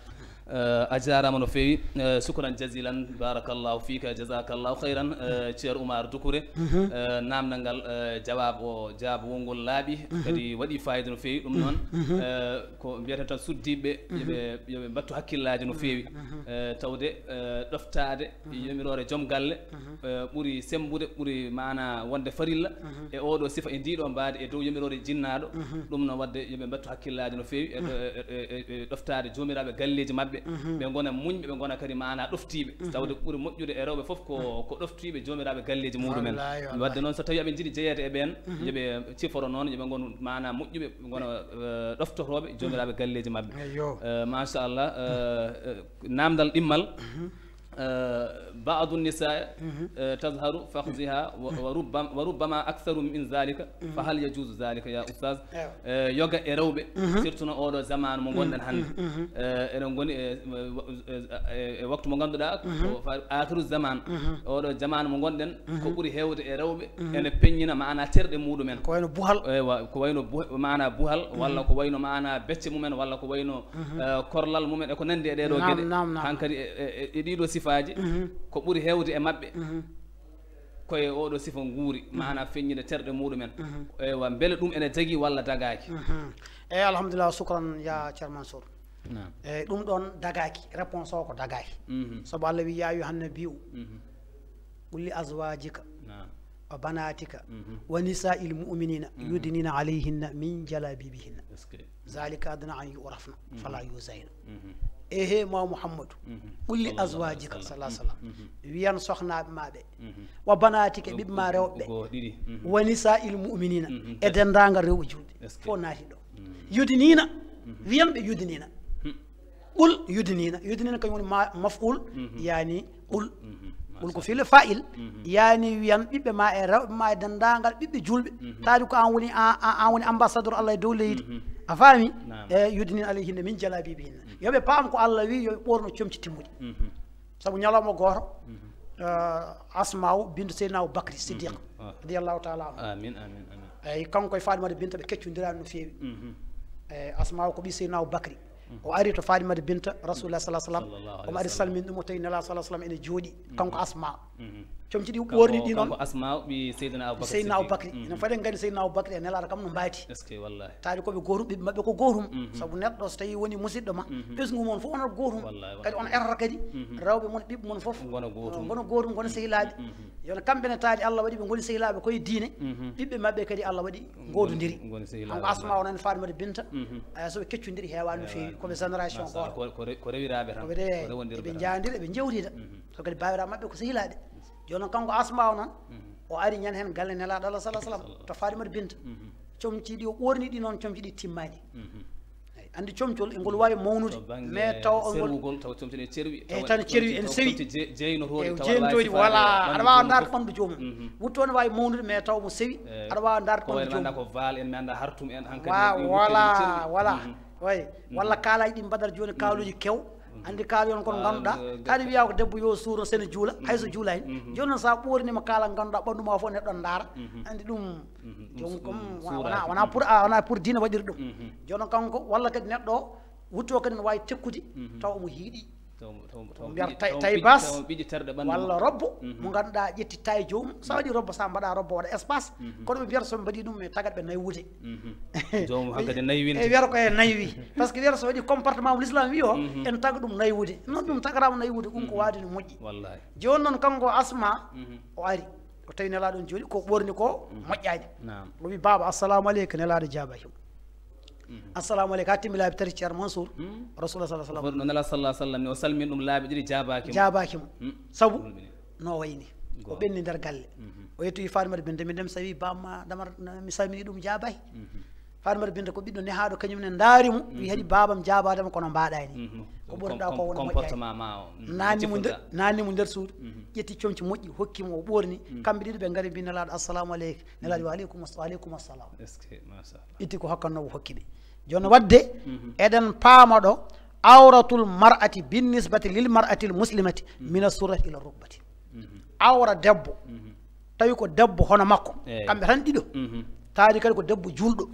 Eh, a jaaraama no feewi. Eh, sukran jazilan, barakallahu fika, jazakallahu khairan. Eh, Ceer Umar Dukure. Eh, naamndal ngal, eh, jawaab o, jawaab wongol laaɓi, kadi waɗi fayida no feewi. Ɗum noon, eh, ko mbiyeten tan suddiiɓe, yoɓe, yoɓe mbattu hakkillaaji no feewi. Eh, tawde, eh, ɗoftaade yamiroore joom galle, eh, ɓuri semmbude, ɓuri maana wonde farilla e oɗo sifa, e ndiɗo mbaadi e dow yamiroore jinnaaɗo. Ɗum no waɗde yoɓe mbattu hakkillaaji no feewi e ɗo-, e, e, e, e ɗoftaade joomiraaɓe galleeji maɓɓe, ɓe ngona muñɓe, ɓe ngona kadi maana ɗoftiiɓe. Tawde ɓuri moƴƴude e rewɓe fof ko, ko ɗoftiiɓe joomiraaɓe galleeji muɗumen. Wallahi, wallahi. Wadde noon, so tawi aɓe njiɗi jeyeede e ɓeen, yoɓe ciforo noon, yoɓe ngonu maana moƴƴuɓe, ɓe ngona, eh, ɗoftotooɓe joomiraaɓe galleeji maɓɓe. Eyyo. Eh, machallah, eh, eh, naamndal ɗimmal. Eh, ba'du nisaa, eh, tazharu fakhziha wa, wa rubbam-, wa rubbama aktharu min zalika, fa hal yajuzu zalika ya ustaz? Ewa. Eh, yoga e rewɓe, surtout no oɗo zamaanu mo ngonɗen hannde. Eh, eɗen ngoni e, e, e, e waktu mo ngannduɗaa ko fa-, akhiru zaman. Oɗo zamaanu mo ngonɗen, ko ɓuri heewde e rewɓe ene peññina maana terɗe muɗumen. Ko wayno buhal. Ewa, ko wayno bu-, maana buhal, walla ko wayno maana becce mumen, walla ko wayno, eh, korlal mumen, e ko nanndi e ɗee ɗoo geɗe. Naam, naam, naam. Hankadi e, e, e, e ɗii ɗoo sifaaji, ko ɓuri heewde e maɓɓe, ko e oɗo sifa nguuri, maana feññinde terɗe muɗumen. Ewa, mbele ɗum ene dagi walla dagaaki? Eyi, alhamdulillah, sukran ya Ceer Mansour. Naam. Eyi, ɗum ɗoon dagaaki, réponse o ko dagaaki. Sabu Allah wi, "Ya ayyuhan nabiyyu, qul li azwajika wa banatika wa nisa'il mu'minina yudnina alayhinna min jalabibihinna. Est-ce que? Zalika adna an yu'rafna fala yuzayna." Ehe, ma Muhammadu, qul li azwajika, sallallahu alayhi wa sallam, wiyan soxnaaɓe ma ɓe, wa banatika, ɓiɓɓe ma rewɓe ɓe, wa nisa'il mu'minina, e denndaangal rewɓe juulɓe, fof naati ɗo. Yudnina, wiyan ɓe yudnina. Qul yudnina. Yudnina kañum woni ma-, maf'ul, yani qul. Qul ko fi'il fa'il, yani wiyan ɓiɓɓe ma e rewɓe ma e denndaangal ɓiɓɓe juulɓe. Taadi ko an woni, a, a, an woni ambassadeur Allah e dow leydi. A faami? Naam. E yudnina alayhinna min jalabibihinna. Yo ɓe paam ko Allah wi, yo ɓe ɓoorno comci timmuɗi. Sabu ñalawma gooto, eh, Asma'u bintu Seydina Abu Bakri Siddiq, radiyallahu ta'ala anhu. Amin, amin, amin. Eyi, kanko e Fatimata Binta ɓe keccondiraani no feewi. Eyi, Asma'u ko ɓii Seydina Abu Bakri. O ari to Fatimata Binta Rasulullah sallallahu alaihi wasallam. Omo ari salmin ɗum, o tawi Nela sallallahu alaihi wasallam ene jooɗi, kanko Asma. Comci ɗi ɓoorni ɗi noon. Kanko Asma ɓii Seydina Abu Bakri Siddiq. Seydina Abu Bakri. Enen fof eɗen nganndi Seydina Abu Bakri e Nelaaɗo kam no mbaati. Est-ce que wallahi? Taadi ko ɓe gootum, ɓiɓɓe maɓɓe ko gootum. Sabu neɗɗo so tawi woni musidɗo ma, ɓesngu mon fof wonat gootum. Wallahi, wallahi. Kadi on errata kadi, rewɓe mon, ɓiɓɓe mon fof, ngona gootum, ngona sehilaaɓe. Yo no kamɓe ne taadi Allah waɗi ɓe ngoni sehilaaɓe koye diine, ɓiɓɓe maɓɓe kadi Allah waɗi ngoodondiri. Ngoni sehilaaɓe. Kanko Asma o noon Fatimata Binta, eh, so ɓe keccondiri heewaani no feewi, ko ɓe génération gooto. Ko, ko re-, ko rewiraaɓe tan. Ko ɓe de-, ko rewondirɓe tan. Eɓe njaandira, eɓe njewtida. So kadi baawiraaɓe maɓɓe ko sehilaaɓe. Jooni noon kanko Asma o noon, o ari ñande heen galle Nelaaɗo Allah sallallahu alaihi wasallam, to Fatimata Binta. Comci ɗi o ɓoorni ɗi noon, comci ɗi timmaani. Eyi, anndi comcol e ngol waawi mawnude, mais taw on ngol serwugol, taw comci ɗi cerwi, eyi, taw tan cerwi, en sewi. Comci je-, jeynotooɗi, eyi, taw aɗa waawi jeynotooɗi, sifaade voilà. Aɗa waawi ndaarde ɓanndu joomum. Wuttu on waawi mawnude, mais taw mo sewi, eyi, aɗa waawi ndaarde ɓanndu joomum. Ko wayi no mi annda ko vaal en, mi annda hartum en, hankadi. Wa-, voilà, voilà. Way. Walla kaalaaji ɗi mbaɗata jooni, kaaluuji kew. Anndi kaali on kon ngannduɗaa, kaali wiyaa ko debbo yo suur no sene juula, hay so juulaani. Jooni noon so a ɓoorniima kaala ngannduɗaa ɓanndu ma fof neɗɗo ndaara, anndi ɗum, joom kom wona, wona pour, a, wona pour diine waɗiri ɗum. Jooni noon kanko, walla kadi neɗɗo o wutto kadi no waawi tekkude, taw omo hiiɗi. Taw, taw, taw mbiyata tawi, tawi bas, walla robbo, mo ngannduɗaa ƴetti tawi joomum. So a waɗi robbo, so a mbaɗa robbo waɗa espace, kono ɓe mbiyata so ɓe mbaɗi ɗum, mais tagat ɓe naywude. Joomum hankadi naywi. E wiyata ko e naywi. Parce que wiyata so waɗi comportement mo l'islam wi o, en taga ɗum naywude. Noon ɗum tagaraama naywude, ɗum ko waade no moƴƴi. Wallahi. Jooni noon kanko Asma, o ari. O tawi Nelaaɗo on jooɗi, ko ɓoorni ko moƴƴaani. Naam. O wi, "Baaba, assalamu aleyka." Nelaaɗo jaabaaki mo. "Assalamu aleyka." Haa timmi laabi tati, Ceerno Mansour. Rasulullah sallallahu alaihi wasallam. No Nelaaɗo sallallahu alaihi wasallam ni, o salmini ɗum laabi ɗiɗi, jaabaaki mo. Jaabaaki mo. Sabu no o wayni. O ɓenni nder galle. O yettoyi Fatimata Binta, mi dem sawi bamma damar, mi salmini ɗum jaabaay. Fatimata Binta ko ɓiɗɗo nehaaɗo, kañum ne ndaari mo, wi, "Haɗi baabam jaabaade ma, kono mbaɗaani. Ko ɓurɗa ko woni moƴƴaani." Comportement ma o. Naanni mo nder, naanni mo nder suudu, ƴetti comci moƴƴi, hokki mo, o ɓoorni. Kamɓe ɗiɗo ɓe ngari, mbi Nelaaɗo, "Assalamu aleyka." Nelaaɗo wi, "Wa aleykum ass-, wa aleykum assalam." Est-ce que, mashallah. Itti ko hokkannoo, o hokki ɓe. Jooni wadde, eɗen paama ɗo, awratul mar'ati bin nisbati lil mar'atil muslimati mina surrati ila rukbati. Awra debbo, tawi ko debbo hono makko, kamɓe tan ɗiɗo. Taadi kadi ko debbo juulɗo.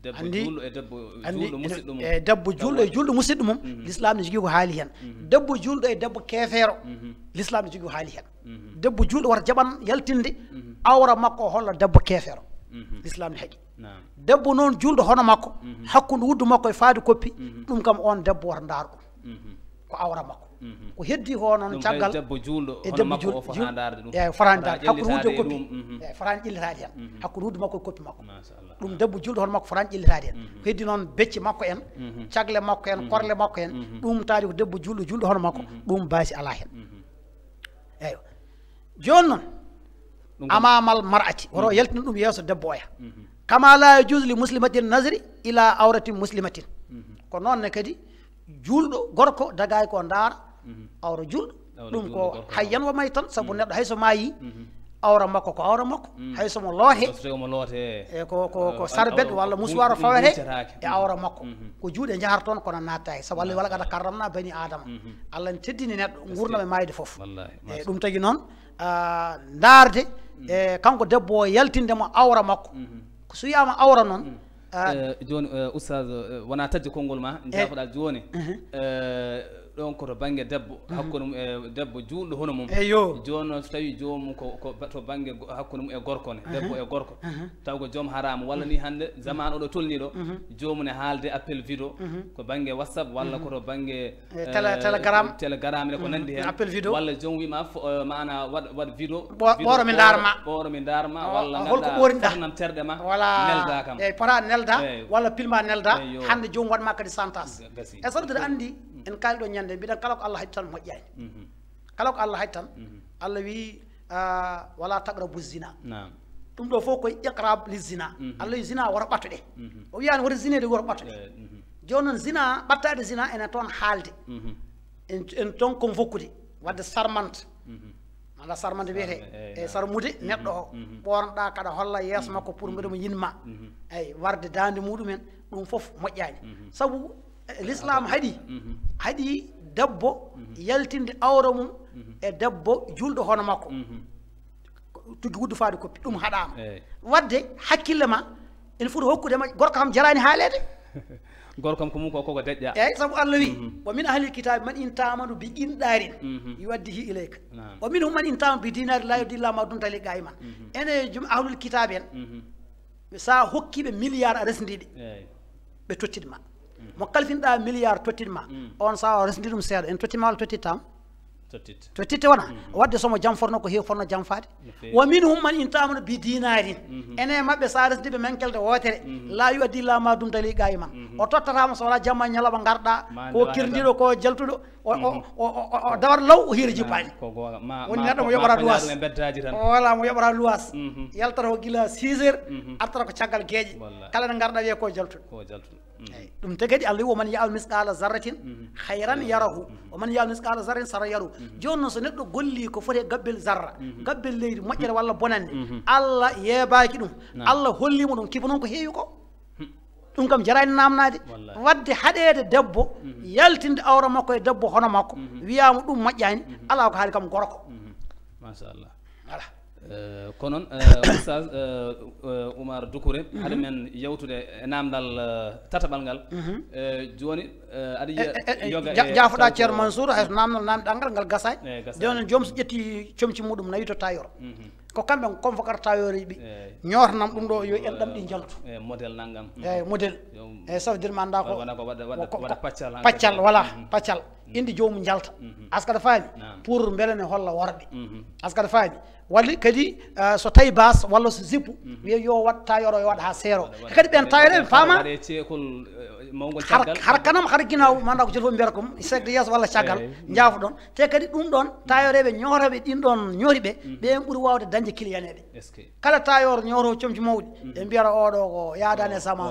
Debbo juulɗo e debbo juulɗo musiɗɗo mum. E debbo juulɗo e juulɗo musiɗɗo mum, l'islam ne jogii ko haali heen. Debbo juulɗo e debbo keefeero, l'islam ne jogii ko haali heen. Debbo juulɗo wata jaɓan yaltinde awra makko o holla debbo keefeero. L'islam ne haɗi. Debbo noon juulɗo hono makko, hakkunde wuddu makko e faade koppi, ɗum kam oon debbo wata ndaar ɗum. Ko awra makko. Ko heddi ko noon caggal debbo juulɗo e debbo juulɗo fotaani ndaarde ɗum. Eyi, fotaani ndaarde hakkunde wuddu e koppi. Eyi, fotaani ƴellitaade heen hakkunde wuddu makko e koppi makko. Ɗum debbo juulɗo hono makko fotaani ƴellitaade heen. Ko heddi noon becce makko en, cagle makko en, korle makko en, ɗum taadi ko debbo juulɗo juulɗo hono makko, ɗum baasi alaa heen. Eeyo. Jooni noon, amamal mar'ati, woto yaltin ɗum yeeso debbo oya. Kama la yajuzu li muslimatin nazri ila awratin muslimatin. Ko noon ne kadi juulɗo gorko dagaay ko ndaara awra juulɗo. Ɗum ko hayyan wa maytan, sabu neɗɗo hay so maayi, awra makko ko awra makko. Hay so mo loote, e ko ko ko sarbet walla musuwaar o fawete e awra makko. Ko juuɗe njahata toon kono naattaaki, sabu Allah wala qad karramna bani Adama. Allah ne teddini neɗɗo nguurndam e maayde fof. E ɗum tagi noon, ndaarde e kanko debbo o yaltinde mo awra makko. Ko so wiyaama awra noon, jooni, ustaas, wonaa taƴde konngol ma, njaafoɗaa jooni. Ɗoon ko to bannge debbo, hakkunde mum e debbo juulɗo hono mum. Eyo. Jooni noon so tawii joomum ko to bannge hakkunde mum e gorko ne, debbo e gorko, taw ko joom haraam walla ni hannde zamaanu oɗo tolnii ɗo, joomum ne haalde appel vidéo ko bannge WhatsApp walla ko to bannge telegram, telegram e ko nanndi heen, appel vidéo walla joom wiima maana waɗ waɗ vidéo. Ɓooro mi ndaar ma, ɓooro mi ndaar ma walla holko ɓorinɗa, fotnam terɗe ma, voilà, nelda kam. Eyi, pota nelda walla pilma nelda. Hannde joom waɗ ma kadi santas. E sabu mbiɗa anndi en kaali ɗo ñande mbiɗen kala ko Allah haɗi tan moƴƴaani. Kala ko Allah haɗi tan, Allah wi wala taqrabu zina. Ɗum ɗo fof koye iqrab li zina. Allah wi zina wota ɓattoɗe. O wiyani wota zine de wota ɓattoɗe. Jooni noon zina, ɓattaade zina ene toon haalde. En toon ko fokkude waɗde sarmante. Mala sarmante wiyete e sarmude neɗɗo o ɓornoɗa kaɗa holla yeeso makko pour mbeɗa mo yinma. Eyi, warde daande muɗumen, ɗum fof moƴƴani. Sabu l'islam haɗi, haɗi debbo yaltinde awra mum e debbo juulɗo hono makko. Tuggi wuddu faade koppi, ɗum haɗaama. Wadde hakkille ma ene foti hokkude ma gorko kam jaraani haaleede. Gorko kam ko mum ko koko deƴƴa. Eyi, sabu Allah wi, wa min ahlil kitabi man in tamanu bi qintarin yuaddihi ilayka. Wa minhum man in tamanu bi dinarin la yuaddi illa ma dumta li qaiman. Ene jum ahlul kitabi en, sa hokkiɓe milliard a resdiɓe, ɓe tottidma. Mo kalfinɗa milliard tottidma, on sa o resdi ɗum seeɗa, en tottima walla tottittama? Tottitte. Tottitte wona. Wadde somo jam fotno ko heewi fotno jam faade. Wa minhum man in tamanu bi dinarin. Ene maɓɓe sa resdi ɓe menkelde wootere, la yuaddi illa ma dumta li qaiman. O tottatama so wala jamma ñalawma garɗa ko kirdiɗo ko jaltuɗo. O dawat law o hiira jippaani. Woni neɗɗo mo yoɓata luwas. Wala mo yoɓata luwas. Yaltata ko gila six heures, artata ko caggal geeƴe. Kala nde garɗa wiye ko jaltuɗo. Eyi, ɗum te kadi Allah wi, wa man ya'mal misqala zarratin khayran yarahu, wa man ya'mal misqala zarratin sharran yarahu. Jooni noon so neɗɗo golli ko foti e gabbel zarra, gabbel leydi moƴƴere walla bonande, Allah yeebaaki ɗum, Allah holliimo ɗum, kiba noon ko heewi ko. Ɗum kam jaraani naamnaade. Wadde haɗeede debbo, yaltinde awra makko e debbo hono makko, wiyaama ɗum moƴƴaani, alaa ko haali kam gorko. Machallah. Voilà. Ko noon, Oustaz Oumar Doucouré, haɗa men yewtude e naamndal tataɓal ngal. Jooni aɗa yiya yoga e jaafoɗa Ceerno Mansour, hay so naamndal naamɗal ngal ngal gasaani. Jooni joom so ƴetti comci muɗum nawi to tailleur, ko kamɓe convocata tailleur ɓe, ñootanam ɗum ɗo yo enɗam ɗi njaltu. Modèle nanngam. Eyi, modèle. Eyi, ça veut dire mi annda ko paccal, voilà, paccal. Indi joomum njalta. Askata faami? Pour mbele ne holla worɓe. Askata faami? Walla kadi so tawi bas walla so zippu, wiya yo waɗ tailleur o yo waɗ ha seero. Kadi ɓen tailleur ɓe paama. Har kanam har ginaw manda ko jolfo mbiyata kom segde yeeso walla caggal, jaafoɗon. Te kadi ɗum ɗon tailleur ɓe ñootoɓe ɗin ɗon ñooti ɓe, ɓen ɓuri wawde dañde client ɓe. Kala tailleur ñooto comci mawɗi, ɓe mbiyata oɗo ko yaadani e zaman.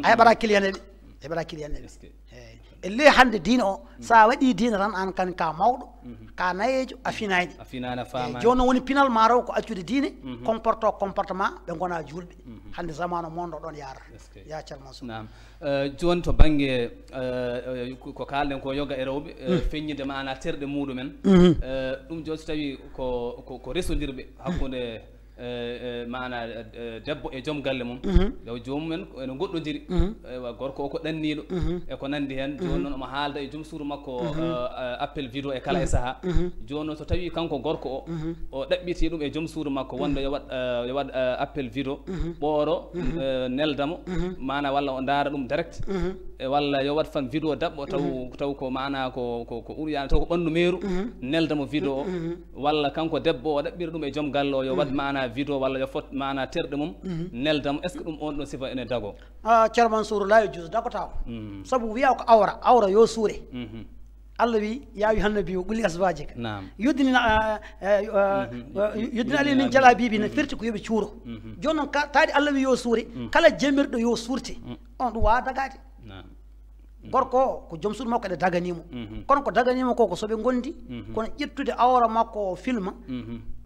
A heɓata client ɓe. Heɓata client ɓe. Eyi. E le hannde diine o, so a waɗi diine tan, aan kan ka mawɗo, ka nayeejo, a finaani. A finaani, a faamaani. Eyi, jooni noon woni pinal ma rew ko accude diine, comporto comportement ɓe ngona juulɓe. Hannde zamaanu mo ɗon yaara. Ya Ceerno Mansour. Naam. Eh, jooni to bannge, eh, eh, ko, ko kaalɗen ko yoga e rewɓe, eh, feññinde maana terɗe muɗumen. Eh, ɗum jooni so tawii ko, ko, ko resondirɓe hakkunde Eh, eh, maana eh, eh, debbo e joom galle mum, yo joomumen ene goɗɗondiri. Ewa, gorko o ko ɗanniiɗo e ko nanndi heen. Jooni noon omo haalda e joom suudu makko, eh, appel vidéo e kala e sahaa. Jooni noon so tawii kanko gorko o, o ɗaɓɓitii ɗum e joom suudu makko wonde yo waɗ eh, yo waɗ eh, appel vidéo, ɓooro eh, nelda mo, maana walla o ndaara ɗum direct, e walla yo waɗ fan vidéo daɓɓo taw taw ko maana ko ko ko uryaani taw ko ɓanndu meeru, nelda mo vidéo o, walla kanko debbo o ɗaɓɓira ɗum e joom galle o yo waɗ maana vidéo walla yo fot maana terɗe mum, nelda mo, est ce que ɗum on ɗon sifa ene dago? Ah, Ceerno Mansour, la yo juus dagotaako. Sabu wiya ko awra, awra yo suure. Allah wi ya ayuha nabi o qul li azwajika. Naam. Yuddini na- eh, eh, eh, yuddini alayhi min jalabibi, ne firti ko yoɓe cuuro. Jooni noon ka- taadi Allah wi yo suure, kala jemirɗo yo suurte. On ɗum wawa dagaade. Naam. Gorko o ko joom suudu makko ene daganimo. Kono ko daganimo ko ko soɓe gondi, kono ƴettude awra makko o filma,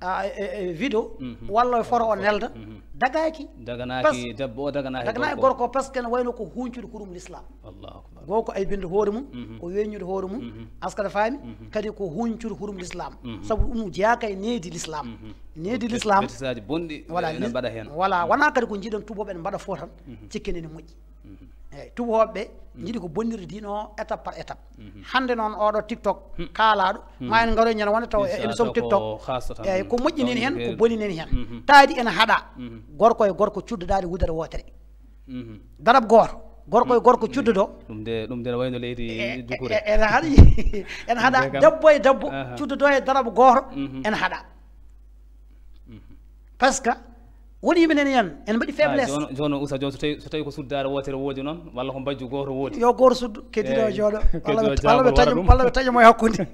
a, e, e vidéo, walla o foro o nelda, dagaki. Daganaaki debbo o, daganaaki daganaaki gorko o. Gorko, parce que ne wayno ko huncude hurum l'islam. Allahu akbar. Goo ko aybinde hoore mum, ko weññude hoore mum, askata faami, kadi ko huncude hurum l'islam. Sabu ɗum jeyaaka e needi l'islam. Needi l'islam. Betisaji bonɗi, voilà, ene mbaɗa heen. Voilà, wona kadi ko jiiɗen tuboɓe ene mbaɗa fof tan, cikken ene moƴƴi. Eyyi, tubakoɓe ɓe jiiɗi ko bonnirde diine o étape par étape. Hannde noon oɗo TikTok kaalaaɗo, ma en ngaro ñande wonde taw e émission TikTok. Eyyi, ko moƴƴi nani heen, ko boni nani heen. Taadi ene haɗa gorko e gorko cuddodaade wudere wootere. Darab gooto, gorko e gorko cuddodo. Ɗum de, ɗum de ne wayno leydi dukure. Ene haɗi, ene haɗa debbo e debbo cuddodo e darab gooto, ene haɗa. Parce que woni yimɓe nene yan en mbaɗi faiblesse. Jono jono usa jono so tawi so tawi ko suddaare wootere woodi noon walla ko mbajju gooto woodi. Yo gooto suddu, keddiɗo o jooɗo. Walla ɓe taƴa mo e hakkunde.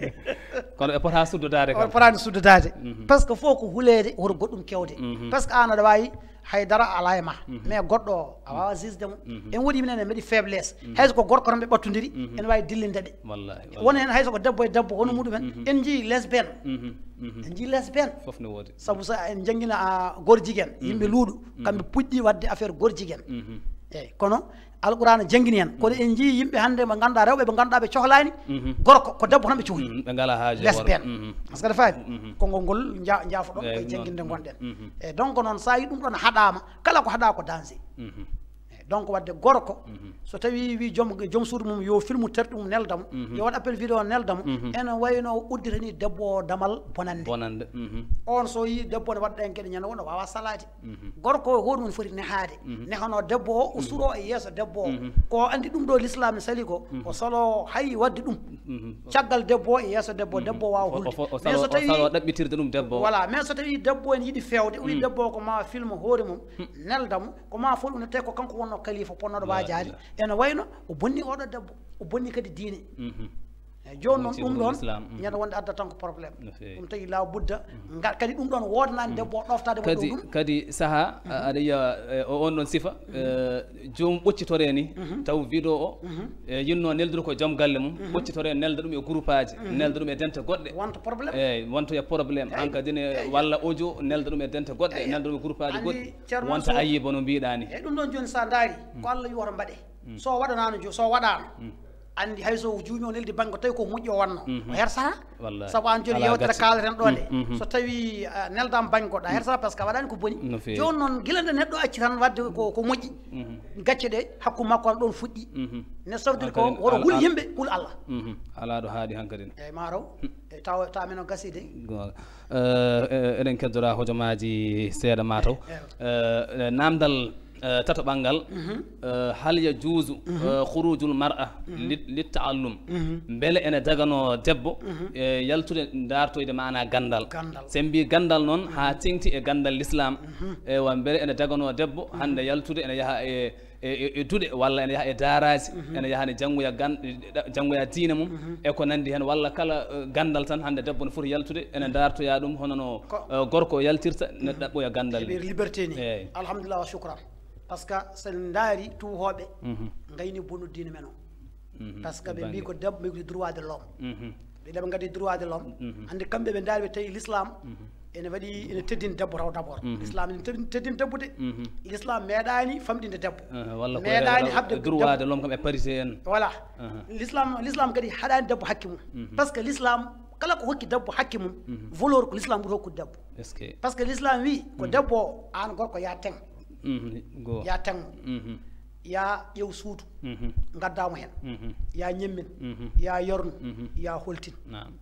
Kono ɓe pota suddodaade kam. Potani suddodaade. Parce que fof ko huleede hoto goɗɗum kewde. Parce que an aɗa waawi hay dara alaa e ma, mais goɗɗo o a waawa gisde mo. En woodi yimɓe nene mbaɗi faiblesse, hay so ko gorko tan ɓe ɓattondiri, ene waawi dillinde ɓe. Wallahi. Won heen hay so ko debbo e debbo hono muɗumen, en njii lesbienne. En njii lesbienne. Fof ne woodi. Sabu so en njangina a gor jigen, yimɓe luuɗo, kamɓe puɗɗi waɗde affaire gor jigen. Eyyi, kono alqurana jangini hen, kono en njii yimɓe hannde ɓe ngannduɗaa rewɓe ɓe ngannduɗaa ɓe cohlaani gorko, ko debbo tan ɓe cohli. Ɓe ngala haaji lesbienne. Parce que aɗa faami, konngol ngol ja- jaafoɗon koye janginde ngonɗen. Eyyi, donc noon so a yi ɗum ɗon haɗaama, kala ko haɗa ko danger. Eyyi, donc waɗde gorko, so tawi wi joom joom suudu mum yo filmu terɗe mum nelda mo, yo waɗ appel vidéo nelda mo, ene wayno o udditani debbo o damal bonande. Bonande. On so yi debbo ne waɗa ɗen geɗe ñande wonde wawa salaade. Gorko o hoɗum foti nehaade, nehano debbo o, o suro e yeeso debbo o. Ko andi ɗum ɗo l'islam ne sali ko, o salo hay wadde ɗum. Caggal debbo o e yeeso debbo, debbo o wawa hulde. O salo ɗaɓɓitirde ɗum debbo o. Voilà, mais so tawi debbo ene yiɗi fewde, o wi debbo o ko ma film hoore mum, nelda mo, ko ma foti ɗum ne tawi ko kanko wonno kalifa ponnoɗo wajaade. Ene wayno o bonni oɗo debbo, o bonni kadi diine. Eyyi, jooni noon ɗum ɗon ñande wonde adda tan ko problème. Ɗum tagi law budda, kadi ɗum ɗon woodanaani debbo o ɗoftaade waɗi ɗum. Kadi saha aɗa yiya o on ɗon sifa, joom ɓoccitore ni, taw vidéo o e yinno neldude ko joom galle mum, ɓoccitore nelda ɗum e groupe aji, nelda ɗum e dente goɗɗe. Wonta problème. Eyyi, wontoya problème. An kadi ne walla audio nelda ɗum e dente goɗɗe, nelda ɗum e groupe aji goɗɗi. Wonta ayiba no mbiɗa ni. Eyyi, ɗum ɗon jooni sa ndaari ko Allah wi woto mbaɗe. So waɗanaano jo so waɗaano, anndi hay so juumi o neldi bannge tawi ko moƴƴi o wonno, o hersata. Wallahi. Sabu an jooni yewtere kaaleten ɗo nde, so tawi neldaama bannge goɗɗo a hersata parce que a waɗaani ko boni. Jooni noon gila nde neɗɗo acci tan waɗde ko ko moƴƴi, gacce ɗe hakku makko an ɗoon fuɗɗi. Ne sawdiri ko woto hul yimɓe, hul Allah. Alaa ɗo haaɗi hankadin. Eyyi, ma raw. Eyyi, taw taw men o gasi de. Eɗen keddora hojomaaji seeɗa ma taw. Namdal tatoɓal ngal, hal yajuuzu khurujul mar'a littaallum? Mbele ene daganoo debbo e yaltude ndaartoyde maanaa ganndal? Sen mbi ganndal noon haa teŋti e ganndal lislaam. Ewa, mbele ene daganoo debbo hannde yaltude ene yaha e e duɗe walla ene yaha e daaraaji, ene yaha ne janngoya gan janngoya diine mum e ko nanndi heen, walla kala ganndal tan hannde debbo no foti yaltude ene ndaartoya ɗum hono no gorko o yaltirta ne ɗaɓɓoya ganndal. Liberté ni. Alhamdulillah wa shukran. Parce que so en ndaari tuuhooɓe ngayni bonnude diine men o. Parce que ɓe mbi ko debbo mbi ko droit de l'homme. Ɓe ɗeɓe ngaddi droit de l'homme. Hannde kamɓe ɓe ndaari ɓe tawi l'islam ene waɗi ene teddini debbo taw d'abord. L'islam ene teddini teddini debbo de. L'islam meeɗaani famɗinde debbo. Meeɗaani haɓde droit de l'homme kam e parité en. Voilà. L'islam l'islam kadi haɗaani debbo hakke mum. Parce que l'islam Kala ko hokki debbo hakke mum, valeur ko l'islam ɓuri hokkude debbo. Est-ce que? Parce que l'islam wi ko debbo o, an gorko, ya teng. Go. Ya teng. Ya ƴew suudu, ngaddamo hen. Ya ñemmin, ya yornu, ya holtin,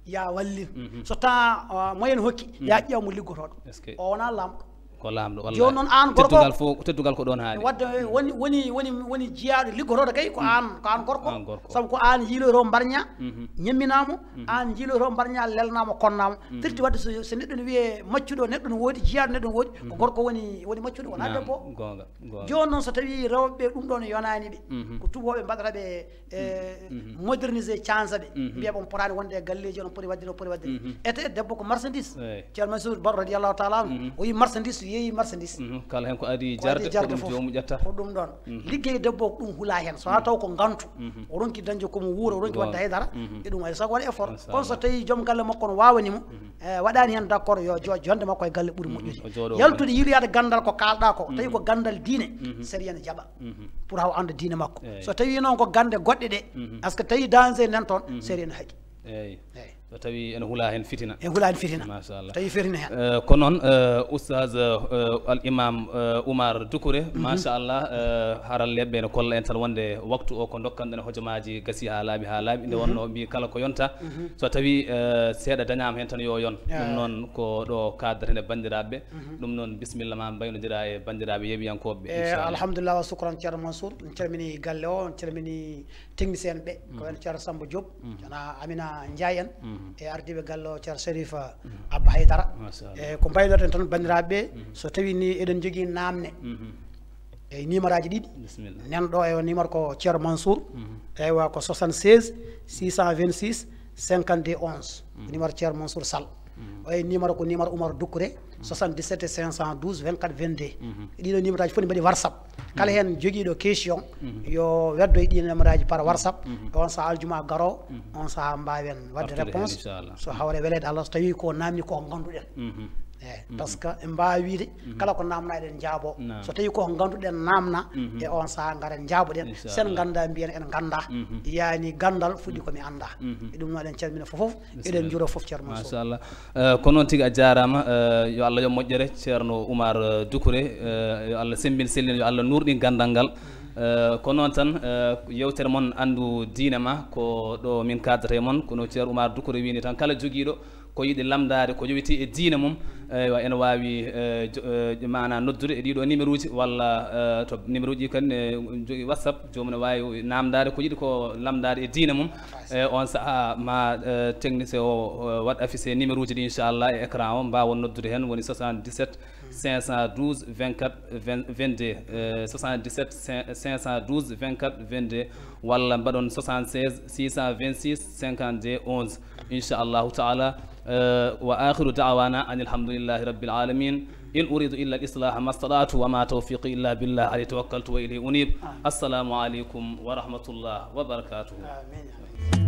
ya wallin. So ta, uh, moyen hokki, ya ƴeew mo liggotoɗo. Est-ce que? O wona lamɗo. Ko lamɗo, wallahi. Joni noon an gorko, teddugal fof, teddugal ko ɗon haali. Wadde woni, woni, woni, woni jiyaɗo liggotoɗo kay ko an, ko an gorko. An gorko. Sabu ko an yiiloyto mbarña, ñemminamo, an jiiloyto mbarña, lelnamo, konnamo. Firti wadde so, so neɗɗo ne wiye maccuɗo, neɗɗo ne woodi, jiyaɗo neɗɗo ne woodi, ko gorko woni, woni maccuɗo, wona debbo. Gonga, gonga. Joni noon so tawi rewɓe ɗum ɗon yonani ɓe, ko tubaɓe mbaɗata ɓe, e, moderniser, canza ɓe, mbiya ɓe on potani wonde e galleji, on poti wadde, on poti wadde. Ete debbo ko marchandise. Ceerno Mansour Ba radiallahu taala anhu, o yi marchandise, yeeyi marchandise. Kala hen ko adi jarde, ko ɗum fof joomum ƴettata. Ko ɗum ɗon. Liggey debbo ko ɗum hula hen. So wona taw ko ngantu, o ronki dañde komo wuura, o ronki wadde haydara, e ɗum hay sago waɗa effort. Kono so tawi joom galle makko no wawanimo, e, waɗani hen d'accord, yo jo-, jonde makko e galle ɓuri moƴƴude. Yaltude, yiiloyade gandal ko kalɗa ko, tawi ko gandal diine, sariya ne jaɓa. Pour haw anda diine makko. So tawi noon ko gande goɗɗe ɗe, parce que tawi danger nan toon, sariya ne haɗi. Eyyi. So tawi ene hula hen fitina. Ene hula hen fitina. Machallah. Tawi fitina hen. Eh, ko noon, eh, Oustaz, eh, Al Imam, eh, Oumar Doucouré, machallah, eh, haralleɓe ene kolla en tan wonde waktu o ko dokkanɗen hojomaaji gasi ha laaɓi, ha laaɓi. Nde wonno mbi kala ko yonta. So tawi, eh, seeɗa dañama hen tan yo yon. Ɗum noon ko ɗo kaddeten e bandiraɓe. Ɗum noon bisimilla ma mbaynodira e bandiraɓe yeeɓiyankoɓe, inchallah. Alhamdulillah wa sukran Ceerno Mansour. En calmini galle o, en calmini technicien ɓe, ko wayno Ceerno Samba Diop, Ceerno Amina Ndiaye en, e ardiɓe galle o, Ceerno Sherif Abba Haydara. Machallah. E ko mbaynoɗen tan bandiraɓe, so tawi ni eɗen jogui namne, e numéro aji ɗiɗi. Bisimilla. Nanɗo e o numéro ko Ceerno Mansour, eywa, ko soixante-seize six cent vingt-six cinquante-deux onze. Numéro Ceerno Mansour Sall. O e numéro ko numéro Oumar Doucouré, soixante-dix-sept cinq cent douze vingt-quatre vingt-deux. Ɗiɗo numéro aji fof ne mbaɗi WhatsApp. Kala hen jogiiɗo question, yo weddoy ɗi numéro aji par WhatsApp. E on saha aljuma garo, on saha mbawen wadde réponse. Inchallah. So hawre weleede Allah, so tawi ko namni ko ganduɗen. Eyyi, parce que en mbawi wiide, kala ko namna eɗen jaabo. So tawi ko ganduɗen namna, e on saha garen jaaboɗen. Sen ganda mbiyen en ganda. Yani gandal fuɗɗi ko mi anda. E ɗum noon eɗen calmina fof, eɗen juro fof Ceerno Mansour. Machallah. Eh, ko noon tigi, a jarama. Eh, yo Allah yo moƴƴere Ceerno Oumar, eh, Doucouré. Eh, yo Allah sembin sellin, yo Allah nurɗin gandal ngal. Eh, ko noon tan, eh, yewtere mon Andu Diine Ma, ko ɗo min kaddata e mon, kono Ceerno Oumar Doucouré wini tan kala jogiiɗo ko yiɗi lamdade ko yowiti e diine mum, eywa, ene wawi, eh, jo-, eh, mana noddude e ɗiɗo numéro uji walla, eh, to numéro uji kan, eh, jogui WhatsApp, jomum ne wawi namdade ko yiɗi ko lamdade e diine mum. E on saha ma, eh, technicien o, eh, waɗ affiché numéro uji ɗi, inchallah, e écran o, mbawa noddude hen, woni soixante-dix-sept cinq cent douze vingt-quatre vingt-deux, euh, soixante-dix-sept cinq cent douze vingt-quatre vingt-deux, walla mbaɗon soixante-seize six cent vingt-six cinquante-deux onze. Inchallahu taala. Euh, wa akhiru da'wana anil hamdulillahi rabbil alamin. In uridu illa al islaha mastata'tu wa ma tawfiqi illa billah alayhi tawakkaltu wa ilayhi unib. Assalamu alaikum wa rahmatullah wa barakatuh. Amin.